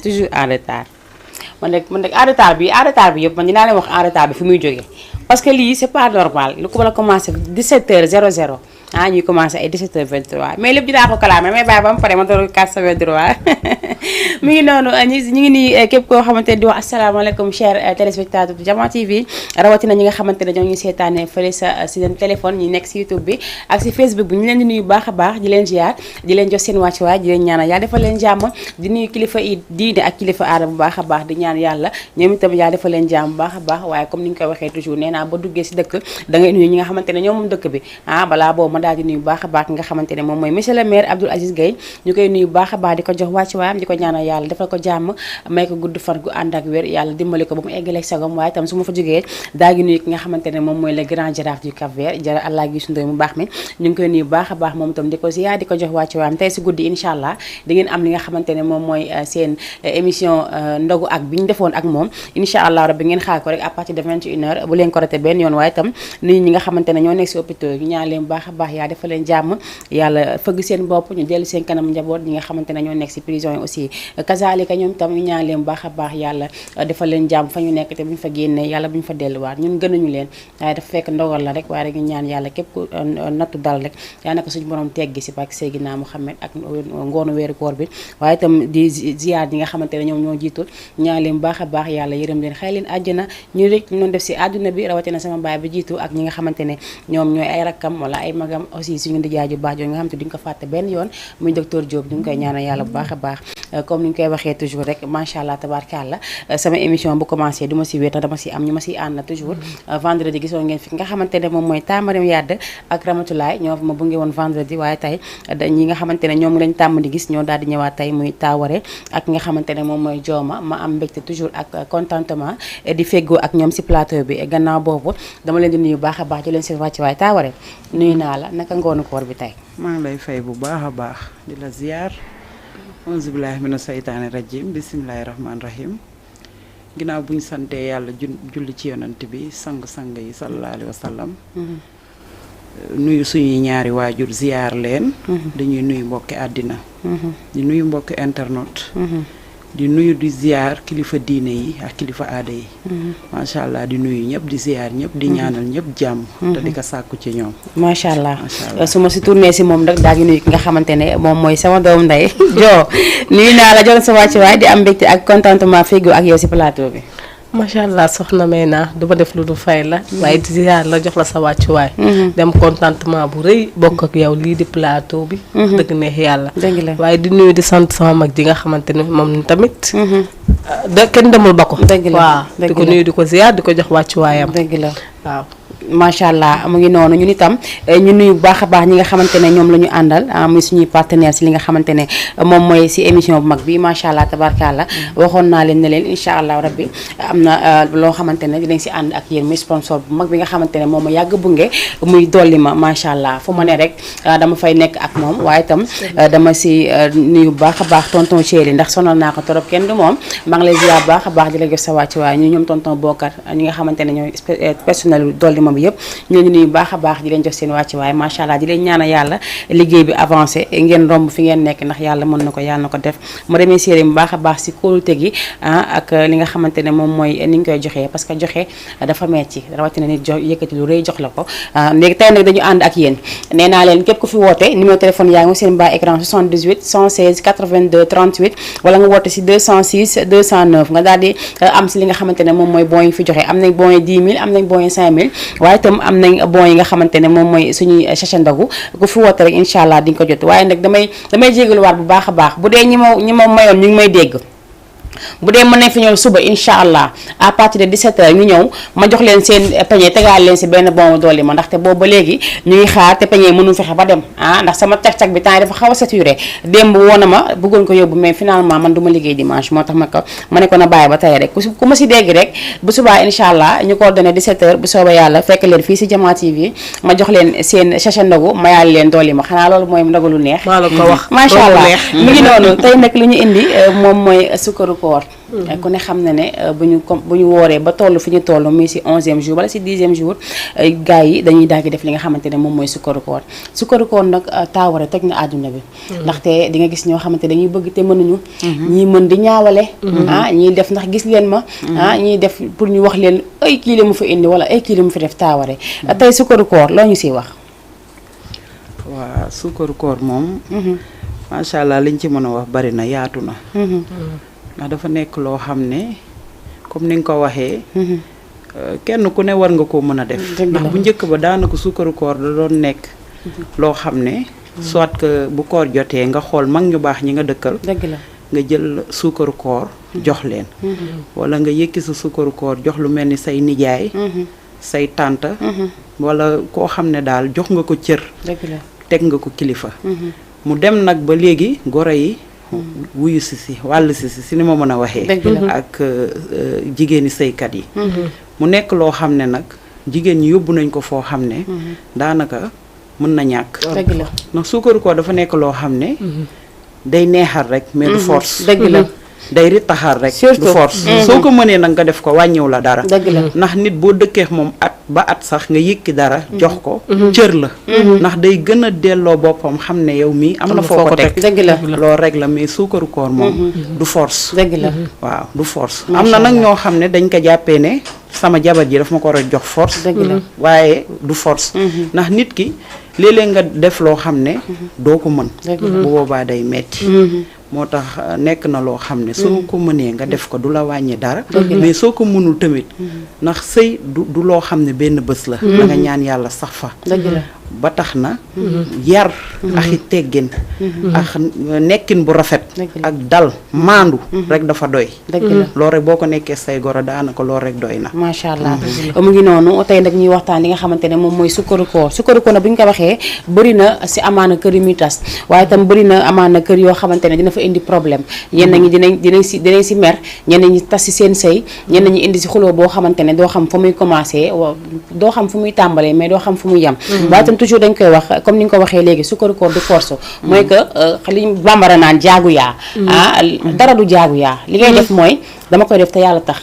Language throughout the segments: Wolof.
toujours en retard man nag en retard bi yëpp man dinaa leen wax en retard bi fi muy jógee parce que lii c'est pas normal lu ko war a commencé 17h00 ñuy commencé ay 17h23 mais lépp dinaa ko kalaame may bàyyi ba mu pare ma doon kaas sama droit mi ngi noonu ñu ngi nii képp koo xamante ne di wax asalaamaaleykum chers téléspectateurs de Diama TV rawatina ñi nga xamante ne ñoo ngi seetaane fële si seen téléphone ñi nekk si YouTube bi ak si Facebook bi ñu leen di nuyu baax a baax di leen ziar di leen jox seen wàccuwaay di leen ñaanal yàlla defal leen jàmm di nuyu kilifa yi diine ak kilifa aada bu baax a baax di ñaan yàlla ñoom itam yàlla defal leen jàmm bu baax a baax waaye comme ni ñu koy waxee toujours nee naa ba duggee si dëkk da ngay nuyu ñi nga xamante ne ñoom moom dëkk bi balaa boobu ma daal di nuyu baax a baax nga xamante ne moom mooy monsieur le maire Abdoul Aziz Gueye ñu koy nuyu baax a baax di ko jox wàccuwaayam di ko ñaanal yàlla defal ko jàmm may ko gudd fan gu ànd ak wér yàlla dimbali ko ba mu eggaleeg sagom waaye itam su ma fa jógee daa ngi nuyu ki nga xamante ne moom mooy le grand jaraaf du Cap-Vert jara Allah gi sundoy mu baax mi ñu ngi koy nuyu baax a baax moom itam di ko ziar di ko jox wàccuwaayam tey si guddi incha allah di ngeen am li nga xamante ne moom mooy seen émission ndogu ak bi ñu defoon ak moom incha allah rabbi ngeen xaar ko rek à partir de 21h bu leen ko raté benn yoon waaye itam nuyu ñi nga xamante ne ñoo nekk si hôpital yi ñaan leen baax a baax yaa defal leen jàmm yàlla fëgg seen bopp ñu dellu seen kanam njaboot ñi nga xamante ne ñoo nekk si prison yi aussi kazalika ñoom itam ñu ñaan leen baax a baax yàlla defal leen jàmm fa ñu nekk te bu ñu fa génnee yàlla bu ñu fa delluwaat ñun gënuñu leen waaye dafa fekk ndogal la rek waaye rek ñu ñaan yàlla képp ku nattu dal rek yaa naka suñu borom teggi si barke Seydina Muhammad ak ngoonu weeru koor bi waaye itam di ziar ñi nga xamante ne ñoom ñoo jiitul ñaan leen baax a baax yàlla yërëm leen xëy leen àjjana ñu rek ñu doon def si àdduna bi rawatina sama baay bi jiitu ak ñi nga xamante ne ñoom ñooy ay rakkam wala ay magam aussi suñu ndijaay ju baax joo nga xamante duñ ko fàtte benn yoon muy docteur Diop ñu ngi koy ñaanal yàlla bu baax a baax comme ni ñu koy waxee toujours rek macha allah tabaarkalla sama émission bu commencé du ma si wéet dama si am ñu ma si ànd toujours vendredi gisoon ngeen fi nga xamante ne moom mooy Tamarim Yadd ak Ramatulaay ñoo ma bunge woon vendredi waaye tey ñi nga xamante ne ñoom lañ tàmm di gis ñoo daal di ñëwaat tey muy Taaware ak nga xamante ne moom mooy Jooma ma am mbégte toujours ak contentement di feggoo ak ñoom si plateau bi gannaaw boobu dama leen di nuyu baax a baax di leen si wàcc waaye Taaware nuyu naa la naka ngoonu koor bi tey. maa ngi lay fay bu baax a baax di la ziar auzu billaahi mina saytaani rajim bismillaahi rahmaani rahim ginnaaw bu ñu santee yàlla julli ci yonant bi sang-sang yi sallallahu alayhi wa sallam nuyu suñuy ñaari waajur ziar leen dañuy nuyu mbokki àddina di nuyu mbokki internet di nuyu di ziar kilifa diine yi ak kilifa aada yi macha allah di nuyu ñëpp di ziar ñëpp di ñaanal ñëpp jàmm te di ko sàkku ci ñoom macha allah su ma si tourné si moom rek daa ngi nuyu ki nga xamante ne moom mooy sama doom ndey joo nuyu naa la jox sa wàcc waay di am mbégte ak contentement féego ak yow si plateau bi macha allah soxna may naa du ma def lu du fay la waaye di ziar la jox la sa wàccuwaay dem contentement bu rëy bokk ak yow lii di plateau bi dëgg neex yàlla waaye di nuyu di sant sama mag ji nga xamante ne moom tamit kenn demul ba ko waaw di ko nuyu di ko ziar di ko jox wàccuwaayam dëgg la waaw macha allah mu ngi noonu ñun itam ñu nuyu bu baax a baax ñi nga xamante ne ñoom la ñu àndal muy suñuy partenaire si li nga xamante ne moom mooy si émission bu mag bi macha allah tabarkalla waxoon naa leen ne leen incha allah rabbi am na loo xamante ne dinañ si ànd ak yéen muy sponsor bu mag bi nga xamante ne moom ma yàgg bunge muy dolli ma macha allah fu ma ne rek dama fay nekk ak moom waaye itam dama si nuyu bu baax a baax tonton Chéri ndax sonal naa ko trop kenn du moom maa ngi lay ziar bu baax a baax di la jox sa wàcc waaye ñu ñoom tonton Bokar ñi nga xamante ne ñooy personnel dolli ma bi yëpp ñu ngi nuyu baax a baax di leen jox seen wàcc waaye macha allah di leen ñaanal yàlla liggéey bi avancé ngeen romb fi ngeen nekk ndax yàlla mën na ko yàlla na ko def mu remercier bu baax a baax si kóolute gi ak li nga xamante ne moom mooy ni ñu koy joxee parce que joxe dafa metti rawatina nit jox yëkkati lu rëy jox la ko léegi tey nag dañu ànd ak yéen nee naa leen képp ku fi woote numéro téléphone yaa ngi seen bas écran 78 116 82 38 wala nga woote si 206 209 nga daal di am si li nga xamante ne moom mooy bon yi fi joxe am nañ bon yi 10 000 am nañ bon yi 5 000 waaye itam am nañ bon yi nga xamante ne moom mooy suñuy sachet ndogu ku fi woote rek incha allah di nga ko jot waaye nag damay jégaluwaat bu baax a baax bu dee ñi ma mayoon ñu ngi may dégg bu dee mën nañ fi ñëw suba incha allah à partir de 17h ñu ñëw ma jox leen seen peñe tegaal leen si benn bon dolli ma ndaxte boobu ba léegi ñu ngi xaar te peñe mënu fexe ba dem ndax sama cag-cag bi temps yi dafa xaw a saturé démb woon na ma bëggoon ko yóbbu mais finalement man du ma liggéey dimanche moo tax ma ne ko na bàyyi ba tey rek ku ma si dégg rek bu subaa incha allah ñu coordonné 17h bu soobee yàlla fekk leen fii si Diama TV ma jox leen seen sachet ndogu ma yaal leen dolli ma xanaa loolu mooy ndogu lu neex maa la ko wax macha allah mi ngi noonu tey nag li ñu indi moom mooy sukkaru koor ku ne xam na ne bu ñu wooree ba toll fi ñu toll muy si 11e jour wala si 10e jour gars yi dañuy daal di def li nga xamante ne moom mooy sukkaru koor nag taaware teg na àdduna bi ndaxte di nga gis ñoo xamante dañuy bëgg te mënuñu ñii mën di ñaawale ñii def ndax gis leen ma ñii def pour ñu wax leen ay kii la mu fa indi wala ay kii la mu fi def taaware tey sukkaru koor loo ñu siy wax waa sukkaru koor moom macha allah liñ ci mën a wax bari na yaatu na ndax dafa nekk loo xam ne comme ni nga ko waxee kenn ku ne war nga koo mën a def ndax bu njëkk ba daanaka sukkaru koor da doon nekk loo xam ne soit que bu koor jotee nga xool mag ñu baax ñi nga dëkkal nga jël sukkaru koor jox leen wala nga yëkki sa sukkaru koor jox lu mel ni say nijaay say tànta wala koo xam ne daal jox nga ko cër teg nga ko kilifa mu dem nag ba léegi goro yi wuyu si wàll si ni ma mën a waxee ak jigéeni sëykat yi mu nekk loo xam ne nag jigéen ñi yóbbu nañ ko foo xam ne daanaka mën na ñàkk ndax sukkaru koor dafa nekk loo xam ne day neexal rek mais du force day ritaxal rek du force soo ko mënee nag nga def ko wàññiw la dara ndax nit boo dëkkee moom at ba at sax nga yëkki dara jox ko cër la ndax day gën a delloo boppam xam ne yow mii am na foo ko teg loolu rek la mais suukaru koor moom du force waaw du force am na nag ñoo xam ne dañ ko jàppee ne sama jabar ji daf ma ko war a jox force waaye du force ndax nit ki léeg-léeg nga def loo xam ne doo ko mën bu boobaa day metti moo tax nekk na loo xam ne soo ko mënee nga def ko du la wàññi dara mais soo ko mënul tamit ndax sëy du loo xam ne benn bés la da nga ñaan yàlla sax fa ba tax na yar axi teggin ak nekkin bu rafet ak dal maandu rek dafa doy loolu rek boo ko nekkee say goro daanaka loolu rek doy na macha allah mu ngi noonu tey nag ñuy waxtaan li nga xamante ne moom mooy sukkaru koor nag bu ñu ko waxee bëri na si amaana kër yi muy tas waaye itam bëri na amaana kër yoo xamante ne dina fa indi problème ñenn ñi dinañ si mer ñenn ñi tas si seen sëy ñenn ñi indi si xuloo boo xamante ne doo xam fu muy commencé doo xam fu muy tàmbalee mais doo xam fu muy yem waaye itam toujours dañ koy wax comme ni nga ko waxee léegi sukkaru koor du force mooy que li bambara naan jaagu yaa dara du jaagu yaa li ngay def mooy dama koy def te yàlla tax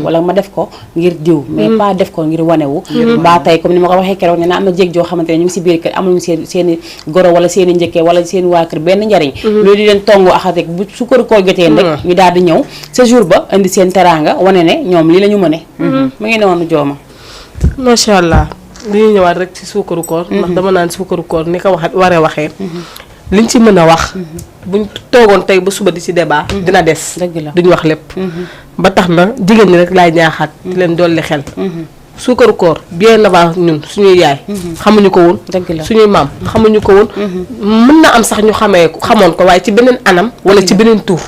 wala ma def ko ngir diw mais pas def ko ngir wanewu mbaa tey comme ni ma ko waxee keroog ne na am na jéeg joo xamante ne ñu ngi si biir kër amuñu seeni goro wala seeni njëkkee wala seeni waa kër benn njariñ loolu di leen tongu axatek bu sukkaru koor jotee rek ñu daal di ñëw sa jour ba indi seen teraanga wane ne ñoom lii la ñu mëne mu ngi noonu jooma macha allah li ñuy ñëwaat rek ci suukaru koor ndax dama naan suukaru koor ni ko waree waxee liñ ci mën a wax buñ toogoon tey ba suba di ci débat dina des duñ wax lépp ba tax na jigéen ñi rek laay ñaaxaat di leen dolli xel suukaru koor bien avant ñun suñuy yaay xamuñu ko woon suñuy maam xamuñu ko woon mën na am sax ñu xamoon ko waaye ci beneen anam wala ci beneen tuur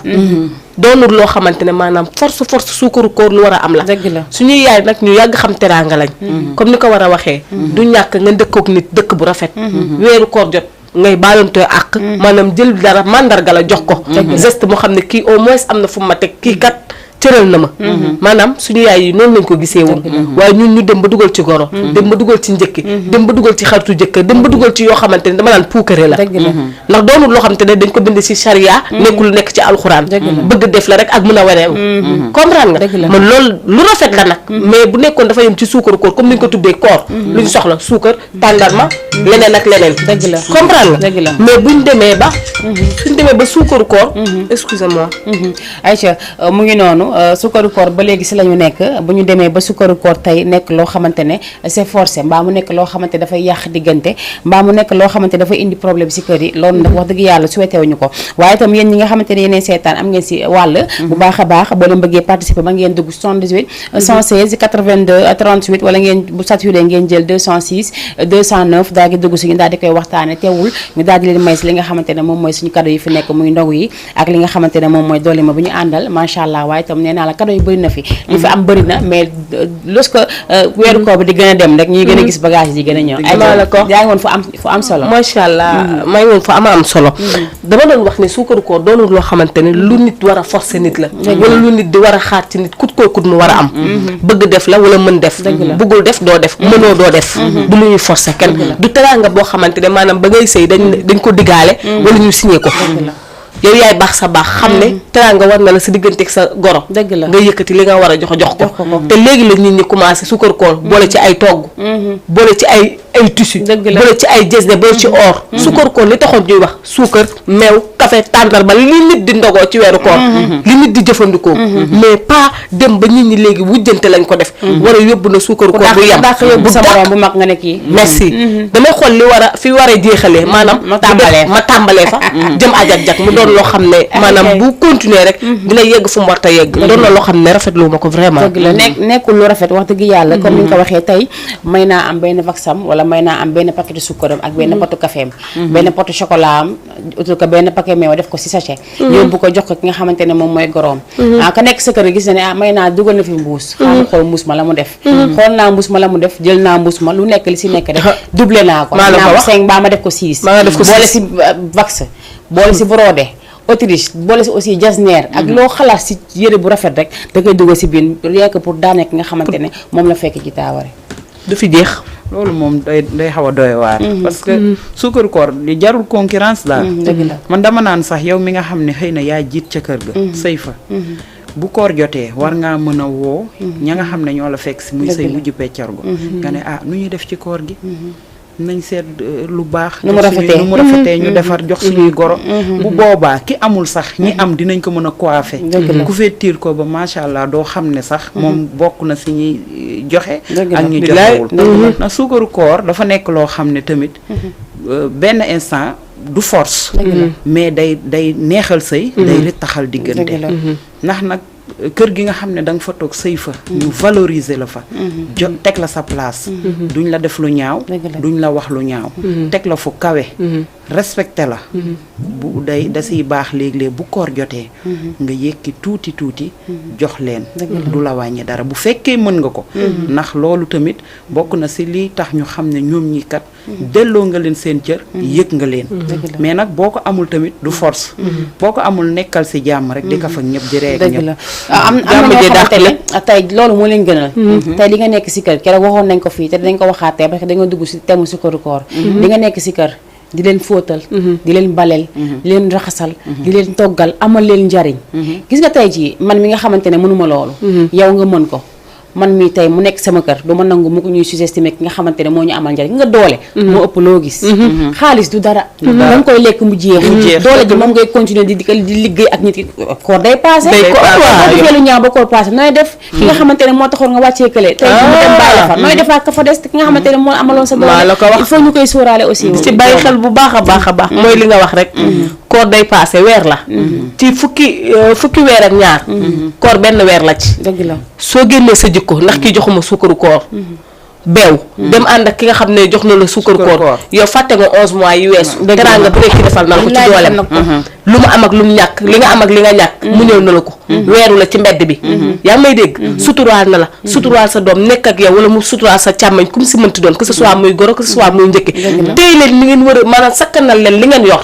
doonul loo xamante ne maanaam force suukaru koor lu war a am la suñuy yaay nag ñu yàgg xam teraanga lañ comme ni ko war a waxee du ñàkk nga dëkkook nit dëkk bu rafet weeru koor jot ngay baalantoo ak maanaam jël dara mandarga la jox ko geste moo xam ne kii au moins am na fu ma teg kii kat cëral na ma maanaam suñu yaay yi noonu lañ ko gisee woon waaye ñun ñu dem ba dugal ci goro dem ba dugal ci njëkki dem ba dugal ci xaritu jëkkër dem ba dugal ci yoo xamante ne dama naan puukare la ndax doonul loo xamante ne dañ ko bind ci charia nekkul nekk ci alxuraan bëgg def la rek ak mën a waneewu comprendre nga man loolu lu rafet la nag mais bu nekkoon dafa yem ci suukaru koor comme ni ñu ko tuddee koor lu ñu soxla suukar tàndarma leneen ak leneen comprendre nga mais buñ demee ba suukaru koor excusez-moi Aïcha mu ngi noonu sukkaru koor ba léegi si la ñu nekk bu ñu demee ba sukkaru koor tey nekk loo xamante ne c'est forcé mbaa mu nekk loo xamante dafay yàq diggante mbaa mu nekk loo xamante dafay indi problème si kër yi loolu nag wax dëgg yàlla souhaité wuñu ko waaye itam yéen ñi nga xamante ne yéeneen seetaan am ngeen si wàll bu baax a baax boo leen bëggee participer ba ngeen dugg 78 116 82 38 wala ngeen bu saturé ngeen jël 206 209 daal di dugg si ñu daal di koy waxtaane teewul ñu daal di leen may si li nga xamante ne moom mooy suñu cadeau yi fi nekk muy ndogu yi ak li nga xamante ne moom mooy doole ma bu ñu àndal macha allah waaye itam nee naa la cadeau yi bëri na fi li fi am bëri na mais lorsque weeru koor bi di gën a dem rek ñuy gën a gis bagage yi di gën a ñëw ay la ko yaa ngi woon fu am solo macha allah maa ngi woon fu am solo dama doon wax ne suukaru koor doonul loo xamante ne lu nit war a forcer nit la wala lu nit di war a xaar ci nit kut kookut mu war a am bëgg def la wala mën def bëggul def doo def mënoo doo def du lu ñuy forcer kenn du teraanga boo xamante ne maanaam ba ngay sëy dañ ko diggaale wala ñu signé ko yow yaay baax sa baax xam ne teraanga war na la sa digganteeg sa goro dëgg la nga yëkkati li nga war a jox ko te léegi la nit ñi commencé suukar koor boole ci ay togg boole ci ay tissu boole ci ay jesne boole ci or suukar koor li taxoon ñuy wax suukar meew café tàndarma li nit di ndogoo ci weeru koor li nit di jëfandikoo mais pas dem ba nit ñi léegi wujjante lañ ko def war a yóbbu na suukar koor bu yem bu sa morom bu mag nga ne kii merci damay xool li war a fi war a jeexalee maanaam ma tàmbalee fa jëm ajak-jak mu doon loo xam ne maanaam bu continuer rek dina yegg fu mu war ta yegg doon na loo xam ne rafetlu ma ko vraiment dëgg la nekkul lu rafet wax dëgg yàlla comme ni nga ko waxee tey may naa am benn vaxam wala may naa am benn paquet suukaram ak benn potu caféem benn potu chocolat am utul ko benn paquet meew def ko si sachet yóbbu ko jox ko ki nga xamante ne moom mooy goroom ka nekk sa kër gis na ne may naa dugal na fi mbuus xaaral xool mbuus ma la mu def xool naa mbuus ma la mu def jël naa mbuus ma lu nekk li si nekk def doublé naa ko naa ko 5 baa ma def ko 6 boole si vax boole si brodé autriche boole si aussi jasneer ak loo xalaat si yëre bu rafet rek da koy dugal si biir rien que pour daanaka ki nga xamante ne moom la fekk ci taaware du fi jeex loolu moom day xaw a doy waar parce que suukar koor li jarul concurrence daal dëgg la man dama naan sax yow mi nga xam ne xëy na yaa jiit ca kër ga sëy fa bu koor jotee war ngaa mën a woo ña nga xam ne ñoo la fekk si muy say mujj peccargo nga ne nu ñuy def ci koor gi nañ seet lu baax nu mu rafetee ñu defar jox suñuy goro bu boobaa ki amul sax ñi am dinañ ko mën a coiffer ku fettiir ko ba macha allah doo xam ne sax moom bokk na si ñuy joxe ak ñi joxewul na suukaru koor dafa nekk loo xam ne tamit benn instant du force mais day neexal sëy day rittaxal diggante ndax nag kër gi nga xam ne da nga fa toog sëy fa ñu valoriser la fa teg la sa place duñ la def lu ñaaw duñ la wax lu ñaaw teg la fu kawe respecté la bu da siy baax léeg-léeg bu koor jotee nga yëkki tuuti jox leen du la wàññi dara bu fekkee mën nga ko ndax loolu tamit bokk na si lii tax ñu xam ne ñoom ñi kat delloo nga leen seen cër yëg nga leen mais nag boo ko amul tamit du force boo ko amul nekkal si jàmm rek di ka fa ñëpp di reeg ñëpp am na ñoo xamante ne tey loolu moo leen gënal tey li nga nekk si kër keroog waxoon nañ ko fii te dañ ko waxaatee parce que dañoo dugg si temu si koor li nga nekk si kër di leen fóotal di leen baleel di leen raxasal di leen toggal amal leen njariñ gis nga tey jii man mi nga xamante ne mënuma loolu yow nga mën ko man mii tey mu nekk sama kër du ma nangu mu ko ñuy sous-estimer ki nga xamante ne moo ñu amal njariñ nga doole moo ëpp loo gis xaalis du dara da nga koy lekk mu jeex doole ji moom ngay continuer di liggéey ak nit ki koor day passé defee lu ñaaw ba koor passé nooy def ki nga xamante ne moo taxoon nga wàccee kële tey mu dem bàyyi la fa nooy defaat ka fa des ki nga xamante ne moo amaloon sa doole il faut ñu koy sóoraale aussi ci bàyyi xel bu baax a baax mooy li nga wax rek koor day passé weer la ci fukki weer ak ñaar koor benn weer la ci dëgg la soo génnee sa jikko ndax kii joxuma suukaru koor beew dem ànd ak ki nga xam ne jox na la suukaru koor yow fàtte nga 11 mois yi weesu teraanga bu nekk defal na la ko ci dooleem lu mu am ak lu mu ñàkk li nga am ak li nga ñàkk mu ñëw na la ko weeru la ci mbedd bi yaa may dégg suturaal na la suturaal sa doom nekk ak yow wala mu suturaal sa càmmañ comme si mënti doon que ce soit muy goro que ce soit muy njëkki tey leen li ngeen war a maanaam sakkanal leen li ngeen yor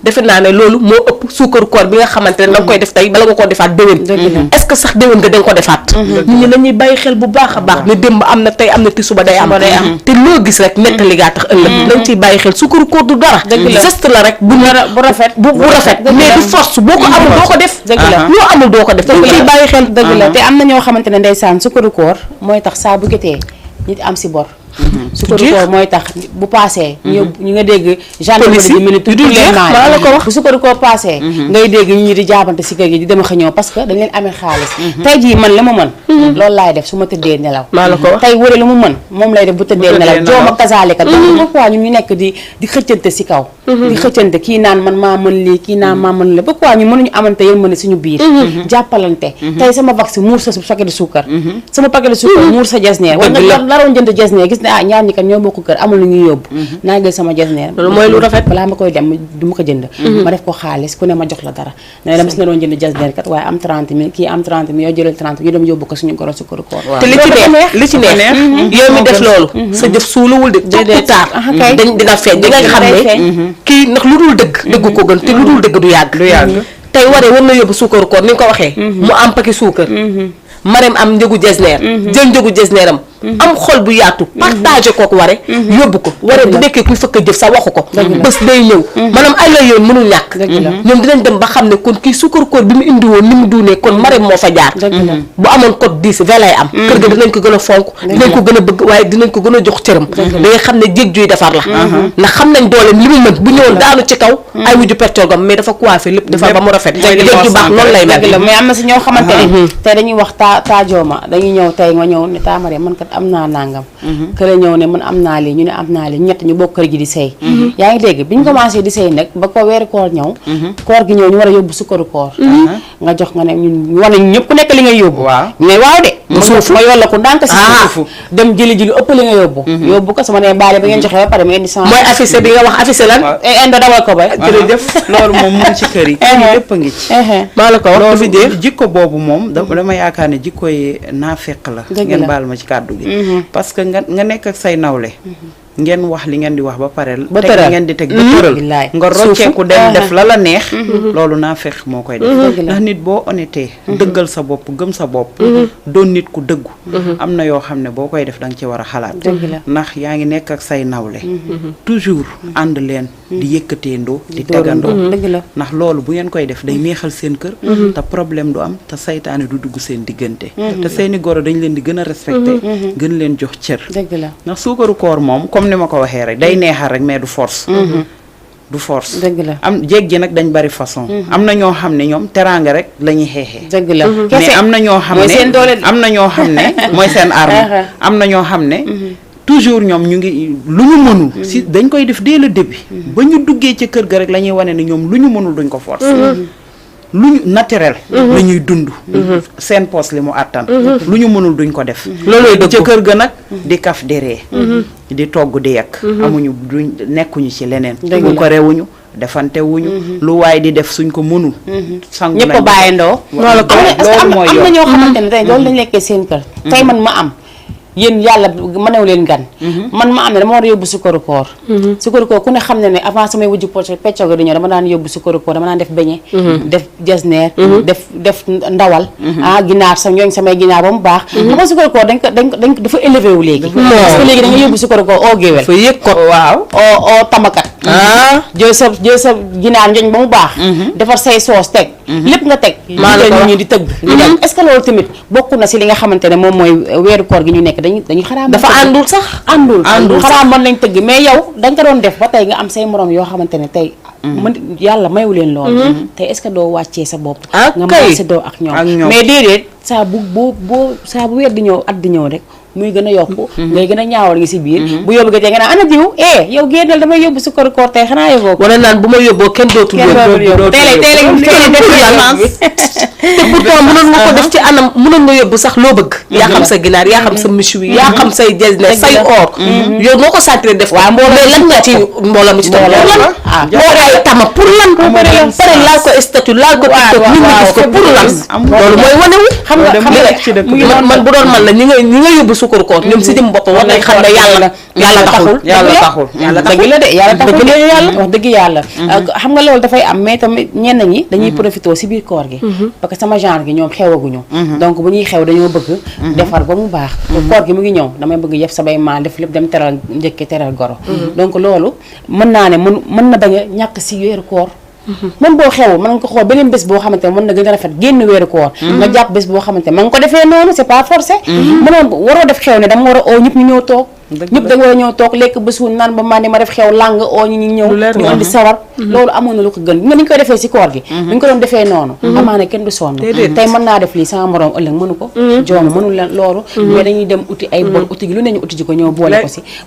defe naa ne loolu moo ëpp suukaru koor bi nga xamante ne da nga koy def tey bala nga koo defaat déwén est-ce que sax déwén nga da nga ko defaat nit ñi nañuy bàyyi xel bu baax a baax ne démb am na tey am na ti suba day am te loo gis rek nettali gaa tax ëllëg da nga ciy bàyyi xel suukaru koor du dara geste la rek bu rafet mais du force boo ko amul doo ko def loo amul doo ko def dañ ciy bàyyi xel dëgg la te am na ñoo xamante ne ndeysaan suukaru koor mooy tax saa bu getee nit am si bor suukaru koor mooy tax bu paasee ñu nga dégg gendarmerie di minute du leen maa ko wax bu suukaru koor paasee ngay dégg ñi di jaabante si kër gi di dem a ñëw parce que dañ leen amee xaalis tey jii man la ma mën loolu laay def su ma tëddee nelaw maa la ko wax tey wëre lu mu mën moom lay def bu tëddee nelaw jooma kasaalika donc pourquoi ñun ñu nekk di xëccante si kaw di xëccante kii naan man maa mën lii kii naan maa mën la pourquoi ñu mënuñu amante yéen mën suñu biir jàppalante tey sama vax muur sa paquet de suukar sama paquet de suukar muur sa jasneer war nga naroon jënd jasneer gis ne ñaar ñi kat ñoo bokk kër amul lu ñuy yóbbu naa jël sama jasneer loolu mooy lu rafet balaa ma koy dem du ma ko jënd ma def ko xaalis ku ne ma jox la dara ne dama si naroon jënd jasneer kat waaye am 30 000 kii am 30 000 yoo jëlal 30 ñu dem yóbbu ko suñu goro suukaru koor te li ci neex yow mi def loolu sa jëf suuluwul de taar dañ dina feeñ di nga xam ne kii ndax lu dul dëgg ko gën te lu dul dëgg du yàgg tey waree war na yóbbu suukaru koor ni nga ko waxee mu am paki suukar Marème am njëgu jesneer jël njëgu jesneeram am xol bu yaatu partagé kook ware yóbbu ko ware bu nekkee kuy fëkk jëf sa waxu ko bés day ñëw maanaam ay la yoon mënul ñàkk ñoom dinañ dem ba xam ne kon kii suukar koor bi mu indi woon ni mu duunee kon Marème moo fa jaar bu amoon code 10 20 lay am kër ga dinañ ko gën a fonk dinañ ko gën a bëgg waaye dinañ ko gën a jox cëram da nga xam ne jéeg juy defar la ndax xam nañ dooleem li mu mën bu ñëwoon daanu ci kaw ay wujju pertogam mais dafa coiffé lépp defar ba mu rafet jéeg ju baax noonu lay mel mais am na si ñoo xamante ne tey dañuy wax taajooma dañuy ñëw tey nga ñëw ne taa Marème man kat am naa nangam kële ñëw ne man am naa lii ñu ne am naa lii ñett ñu bokk kër gi di sëy yaa ngi dégg bi ñu commencé di sëy nag ba ko weeru koor ñëw koor gi ñëw ñu war a yóbbu sukkaru koor nga jox nga ne ñun wane ñu ñëpp ku nekk li ngay yóbbu ñu ne waaw de ma yolla ko ndànk si suufu dem jëli ji lu ëpp li nga yóbbu ko sama ne baale ba ngeen joxe ba pare mu indi sama mooy affiché bi nga wax affiché lan indo dawal ko ba jërëjëf loolu moom mu ngi ci kër yi lépp a ngi ci maa la ko wax loolu jikko boobu moom dama yaakaar ne jikko yi naafeq la ngeen baal ma ci kàddu gi parce que nga nekk ak say nawle ngeen wax li ngeen di wax ba pare teg li ngeen di teg ba tëral nga rocceeku dem def la la neex loolu naafeq moo koy def ndax nit boo honnêté dëggal sa bopp gëm sa bopp doon nit ku dëggu am na yoo xam ne boo koy def da nga ci war a xalaat ndax yaa ngi nekk ak say nawle toujours ànd leen di yëkkateendoo di tegandoo ndax loolu bu ngeen koy def day neexal seen kër te problème du am te saytaane du dugg seen diggante te seeni goro dañ leen di gën a respecté gën leen jox cër ndax suukaru koor moom comme ni ma ko waxee rek day neexal rek mais du force du force am jéeg ji nag dañ bari façon am na ñoo xam ne ñoom teraanga rek la ñuy xeexee dëgg la mais am na ñoo xam ne am na ñoo xam ne mooy seen arme am na ñoo xam ne toujours ñoom ñu ngi lu ñu mënul si dañ koy def dès le début ba ñu duggee ca kër ga rek la ñuy wane ne ñoom lu ñu mënul duñ ko force lu ñu naturel la ñuy dund seen poos li mu àttan lu ñu mënul duñ ko def loolu ca kër ga nag di kaf di ree di togg di yekk amuñu duñ nekkuñu ci leneen bu ko rewuñu defante wuñu lu waay di def suñ ko mënul sangu ñëpp a bàyyandoo loolu mooy yoon am na ñoo xamante ne tey loolu lañ lekkee seen kër tey man ma am yéen yàlla mënew leen gan man ma am ne dama war a yóbbu sukkaru koor sukkaru koor ku ne xam ne ne avant samay wujju peccogo di ñëw dama daan yóbbu sukkaru koor dama daan def beñe def jasneer def ndawal ginaar sa ñooñ samay ginaar ba mu baax xam nga sukkaru koor dañ ko dafa élevé wu léegi parce que léegi da nga yóbbu sukkaru koor oo géwél fa yëg ko waaw oo tamakat jël sa ginaar njoñ ba mu baax defar say soos teg lépp nga teg nit ñi di tëgg est-ce que loolu tamit bokk na si li nga xamante ne moom mooy weeru koor gi ñu nekk dañuy xaraam dafa àndul sax àndul xaraam mën lañ tëgg mais yow da nga ko doon def ba tey nga am say morom yoo xamante ne tey mën yàlla mayu leen loolu tey est-ce que doo wàccee sa bopp nga marché doo ak ñoom mais déedéet saa bu weer di ñëw at di ñëw rek muy gën a yokku ngay gën a ñaawal ngi si biir bu yóbbu ga tey nga naan ana diw yow génnal damay yóbbu sukkaru koor tey xanaa yóbboo ko wala naan bu ma yóbboo kenn dootul yóbbu tey te pourtant mënoon nga ko def ci anam mënoon nga yóbbu sax loo bëgg yaa xam sa ginaar yaa xam sa méchoui yaa xam say jesne say or yow noo ko sentir def waaw mbooloo lan nga ci mbooloo mi ci def lan moo ay tama pour lan pare laal ko statut laal ko TikTok nit ñi gis ko pour lan loolu mooy wane wu xam nga man bu doon man la ñi nga yóbbu sukkaru koor ñoom si jëm bopp war nañ xam ne yàlla taxul dëgg la de yàlla taxul wax dëgg yàlla xam nga loolu dafay am mais tamit ñenn ñi dañuy profité si biir koor gi parce que sama genre gi ñoom xewaguñu donc bu ñuy xew dañoo bëgg defar ba mu baax koor gi mu ngi ñëw damay bëgg yëf samay maa def lépp dem teral njëkke teral goro donc loolu mën naa ne mën na bañ a ñàkk si weeru koor même boo xew mën nga ko xool beneen bés boo xamante ne mën na gën a rafet génn weeru koor nga jàpp bés boo xamante ne ma nga ko defee noonu c'est pas forcé mënoon waroo def xew ne dama war a oo ñëpp ñu ñëw toog ñëpp da nga war a ñëw toog lekk ba suur naan ba mandi ma def xew làng oo ñi ñëw ñu andi sawar loolu amoon na lu ko gën nga ni ñu koy defee si koor gi ñu ko doon defee noonu amaana kenn du sonn tey mën naa def lii sama morom ëllëg mënu ko joom mënul leen loolu mais dañuy dem uti ay bon uti gi lu ne ñu uti ji ko ñëw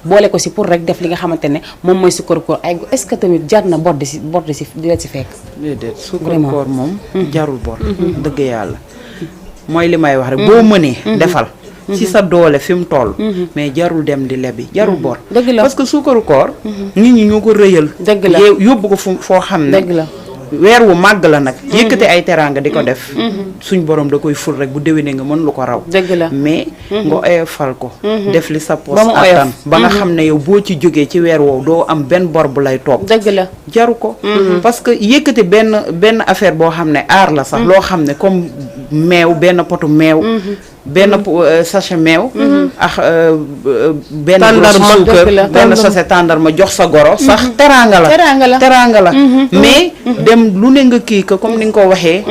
boole ko si pour rek def li nga xamante ne moom mooy sukkaru koor ay est-ce que tamit jar na bor di la si fekk déedéet sukkaru koor moom jarul bor dëgg yàlla mooy li may wax rek boo mënee defal ci sa doole fi mu toll mais jarul dem di lebi jarul bor parce que suukaru koor nit ñi ñoo ko rëyal yóbbu ko foo xam ne weer wu màgg la nag yëkkate ay teraanga di ko def suñ borom da koy ful rek bu déwénee nga mën lu ko raw mais nga oyofal ko def li sa poos attan ba nga xam ne yow boo ci jógee ci weer woowu doo am benn bor bu lay toog jaru ko parce que yëkkate benn affaire boo xam ne aar la sax loo xam ne comme meew benn potu meew benn sachet meew ak benn Tàndarma, brosse suukar dëgg la, benn sachet tàndarma jox sa goro sax teraanga la teraanga la mais dem lu ne nga kii ko comme ni nga ko waxee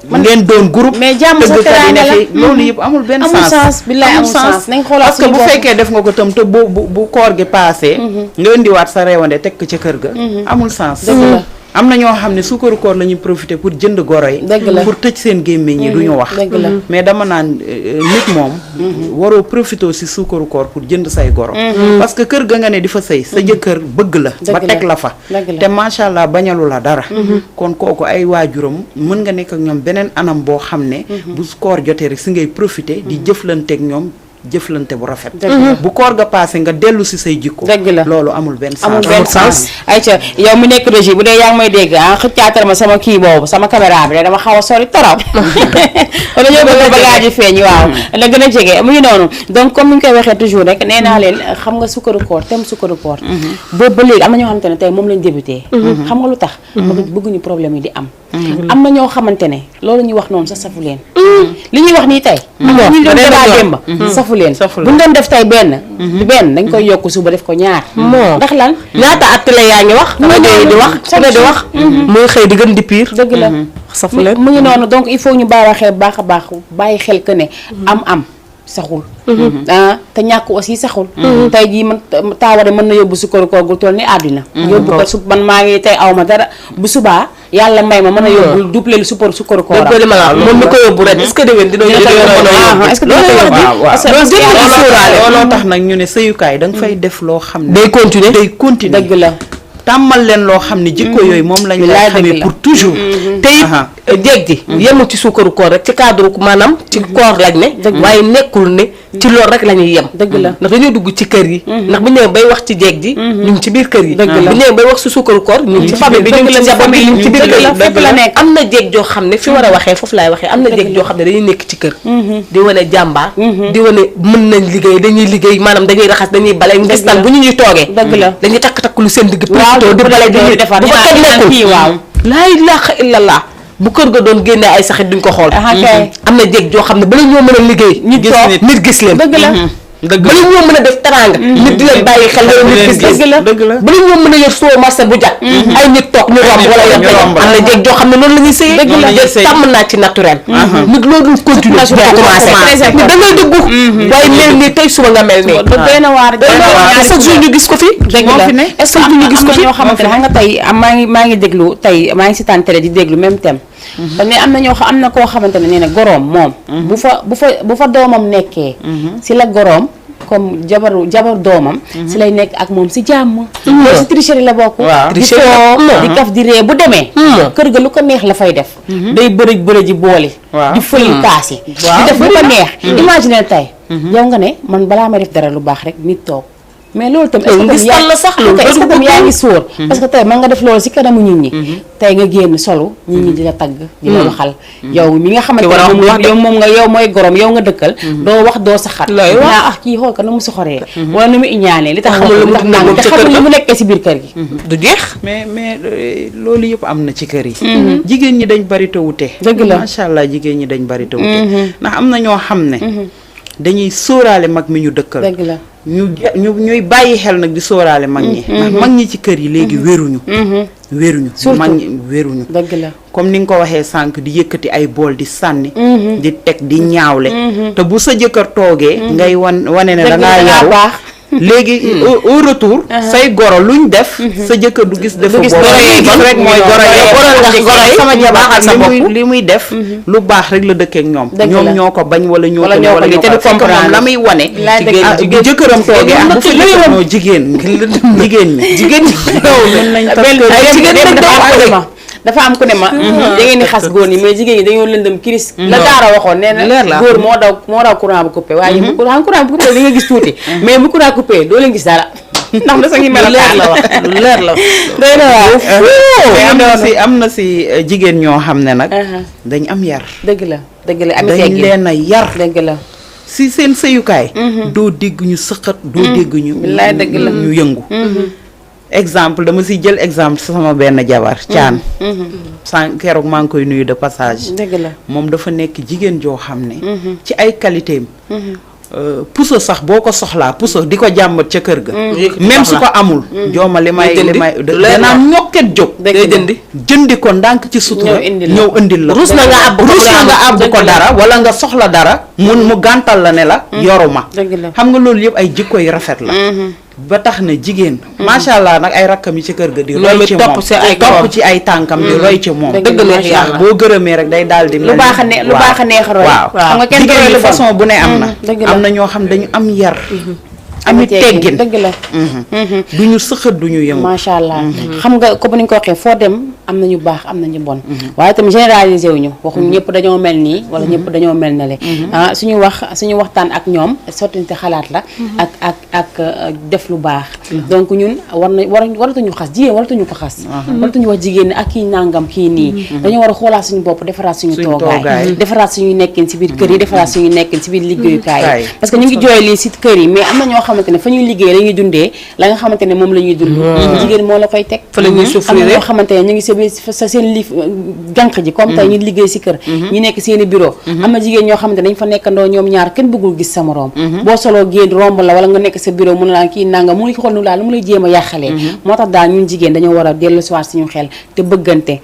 ngeen doon groupe mais jàmm sa tëggkat yi teraanga ne la. fi loolu yëpp amul benn amul sens billaay amul sens nañ xoolaat parce que suñu bu bopp. fekkee def nga ko tam te bu koor gi paasee nga indiwaat sa reewande teg ko ca kër ga amul sens Dëgg la. am na ñoo xam ne suukaru koor la ñuy profité pour jënd goro yi Dëgg la. pour tëj seen gémmiñ yi du ñu wax dëgg la. mais dama naan nit moom waroo profité si suukaru koor pour jënd say goro parce que kër ga nga ne di fa sëy sa jëkkër bëgg la ba Dëgg la. teg la fa Dëgg la. te macha allah bañalu la dara kon kooku ay waajuram mën nga nekk ak ñoom beneen anam boo xam ne bu koor jotee rek si ngay profité di jëflanteeg ñoom jëflante bu rafet bu koor ga passé nga dellu si say jikko Dëgg la. loolu amul benn sens amul benn sens ayca yow mi nekk régie bu dee yaa ngi may dégg xëccaatal ma sama kii boobu sama caméra bi de dama xaw a sori torop wala ñoo bëgg bagage yi feeñ waaw la gën a jege mu ngi noonu donc comme ni ñu koy waxee toujours rek nee naa leen xam nga sukkaru koor thème sukkaru koor boobu ba léegi am na ñoo xamante ne tey moom lañ débuté xam nga lu tax bëgguñu problème yi di am am na ñoo xamante ne loolu ñuy wax noonu sa safu leen li ñuy wax nii tey ñu doon débat démb safu leen bu ñu doon def tey benn dañ koy yokk suba def ko ñaar ndax lan ñaata at la yaa ngi wax rajo yi di wax ku ne di wax muy xëy di gën di piir dëgg la safu leen mu ngi noonu donc il faut ñu bàyyi xel baax a baax bàyyi xel que ne am saxul te ñàkk aussi saxul tey jii man taaware mën na yóbbu sukkaru koor gu toll ni àddina yóbbu ko su man maa ngi tey aw ma dara bu subaa yàlla may ma mën a yóbbu double lu sukkaru koor dégg ma la moom mi ko yóbbu ren est-ce que déwén dina est-ce que looloo tax nag ñu ne sëyukaay da nga fay def loo xam ne day continuer dëgg la tàmmal leen loo xam ne jikko yooyu moom lañ lay xamee pour toujours te it jéeg ji yemul ci suukaru koor rek ci cadre maanaam ci koor lañ ne waaye nekkul ne ci loolu rek la ñuy yem dëgg la ndax dañoo dugg ci kër yi ndax bu ñu ñëwee bay wax ci jéeg ji ñu ngi ci biir kër yi bu ñu ñëwee bay wax ci suukaru koor ñu ngi ci famille bi ñu ngi ci njaboot bi ñu ngi ci biir kër yi fépp la nekk am na jéeg joo xam ne fi war a waxee foofu laay waxee am na jéeg joo xam ne dañuy nekk ci kër di wane jàmbaar di wane mën nañ liggéey dañuy liggéey maanaam dañuy raxas dañuy bale ngis tan bu ñu ñuy toogee dëgg la dañuy takk lu seen digg plutôt di bale di defar bu fa kenn nekkul waaw laa ilaaha illallah bu kër ga doon génnee ay saxit duñ ko xool am na jéeg joo xam ne bala ñoo mën a liggéey nit gis leen dëgg la bala ñoo mën a def teraanga nit di leen bàyyi xel wala nit gis leen dëgg la bala ñoo mën a yor soo marché bu jag ay nit toog ñu romb wala yor am na jéeg joo xam ne noonu la ñuy sëyee dëgg la tàmm naa ci naturel nit loolu dul continuer di commencé nit da ngay dëggu waaye mel nii tey suba nga mel nii doy na waar chaque jour ñu gis ko fi dëgg la est-ce que am na ñoo xamante ne xam nga tey maa ngi déglu tey maa ngi si tànn télé di déglu même thème dañ ne am na ñoo xam am na koo xamante ne nee na goroom moom bu fa doomam nekkee si la goroom comme jabar doomam si lay nekk ak moom si jàmm loolu si tricherie la bokk di foo di kaf di ree bu demee kër ga lu ko neex la fay def day bërëj ji booli di fël kaas yi di def lu ko neex imagine tey yow nga ne man balaa may def dara lu baax rek nit toog mais loolu tam est-ce que tam yaa ngi sóor parce que tey mën nga def loolu si kanamu nit ñi tey nga génn solo nit ñi di la tagg di la waxal yow mi nga xamante ne yow moom nga yow mooy gorom yow nga dëkkal doo wax doo saxat naa kii xool ko na mu soxoree wala nu mu iñaanee li tax xamul te xamul lu mu nekkee si biir kër gi du jeex mais loolu yëpp am na ci kër yi jigéen ñi dañ bari te wute dëgg la macha allah jigéen ñi dañ bari te wute ndax am na ñoo xam ne dañuy sóoraale mag mi ñu dëkkal dëgg la ñuy bàyyi xel nag di sóoraale mag ñi ndax mag ñi ci kër yi léegi wéruñu mag ñi wéruñu dëgg la comme ni nga ko waxee sànq di yëkkati ay bool di sànni di teg di ñaawle te bu sa jëkkër toogee ngay wane ne dangaa yaru léegi au retour say goro luñ def sa jëkkër du gis defa boobu rek mooy goro yi sama jabar li muy def lu baax rek la dëkkeek ñoom ñoo ko bañ wala ñoo ko wala ñoo ko fekk moom la muy wane bu jëkkëram toogee bu fi defanoo jigéen ñi dafa am ku ne ma da ngeen di xas góor ñi mais jigéen ñi dañoo lëndëm kiris la daara waxoon nee na góor moo daw courant bu coupé waaye bu courant bu coupé di nga gis tuuti mais bu courant coupé doo leen gis dara ndax da sa ngi mel leer la wax lu leer la doy na waaw am na si jigéen ñoo xam ne nag dañ am yar dëgg la dañ leen a yar dëgg la si seen sëyukaay doo dégg ñu sëqat doo dégg ñu billaay dëgg la ñu yëngu exemple dama si jël exemple sama benn jabar caan san keroog maa ngi koy nuyu de passage dëgg la moom dafa nekk jigéen joo xam ne ci ay qualité am puso sax boo ko soxlaa puso di ko jàmbat ca kër ga même su ko amul jooma li may danaa ñokket jóg jëndi ko ndànk ci sutura ñëw indil la rus na nga àbb ko dara wala nga soxla dara mu gàntal la ne la yoruma xam nga loolu yëpp ay jikko yu rafet la ba tax na jigéen macha allah nag ay rakkam yi ci kër ga di roy ci moom topp ci ay tànkam di roy ci moom dëgg la yàlla boo gërëmee rek day daal di lu baax a neex roy xam nga kenn jigéen de façon bu ne am na ñoo xam dañu am yar ami teggin dëgg la duñu sëxët duñu yëngu macha allah xam nga comme ni nga ko waxee foo dem am nañu baax am nañu bon waaye tamit généralisé wuñu waxuñu ñëpp dañoo mel nii wala ñëpp dañoo mel na le suñu waxtaan ak ñoom sottinte xalaat la ak def lu baax donc ñun waratuñu xas jigéen waratuñu ko xas waratuñu wax jigéen ni ak kii nangam kii nii dañoo war a xoolaat suñu bopp defaraat suñu toogaay defaraat suñu nekkin si biir kër yi defaraat suñu nekkin si biir liggéeyukaay yi parce que ñu ngi jooy lii si kër yi mais am na ñoo xamante ne fa ñuy liggéey la ñuy dundee la nga xamante ne moom la ñuy dund jigéen moo la koy teg fa la ñuy souffrir am na ñoo xamante ne ñu ngi sa seen liif jànq ji comme tey ñu liggéey si kër ñu nekk seen i bureau am na jigéen ñoo xamante ne dañ fa nekkandoo ñoom ñaar kenn bëggul gis sa morom boo soloo génn romb la wala nga nekk sa bureau mun la kii nanga mu ngi xool nu laa lu mu lay jéem a yàqalee moo tax daal ñun jigéen dañoo war a dellu soir suñu xel te bëggante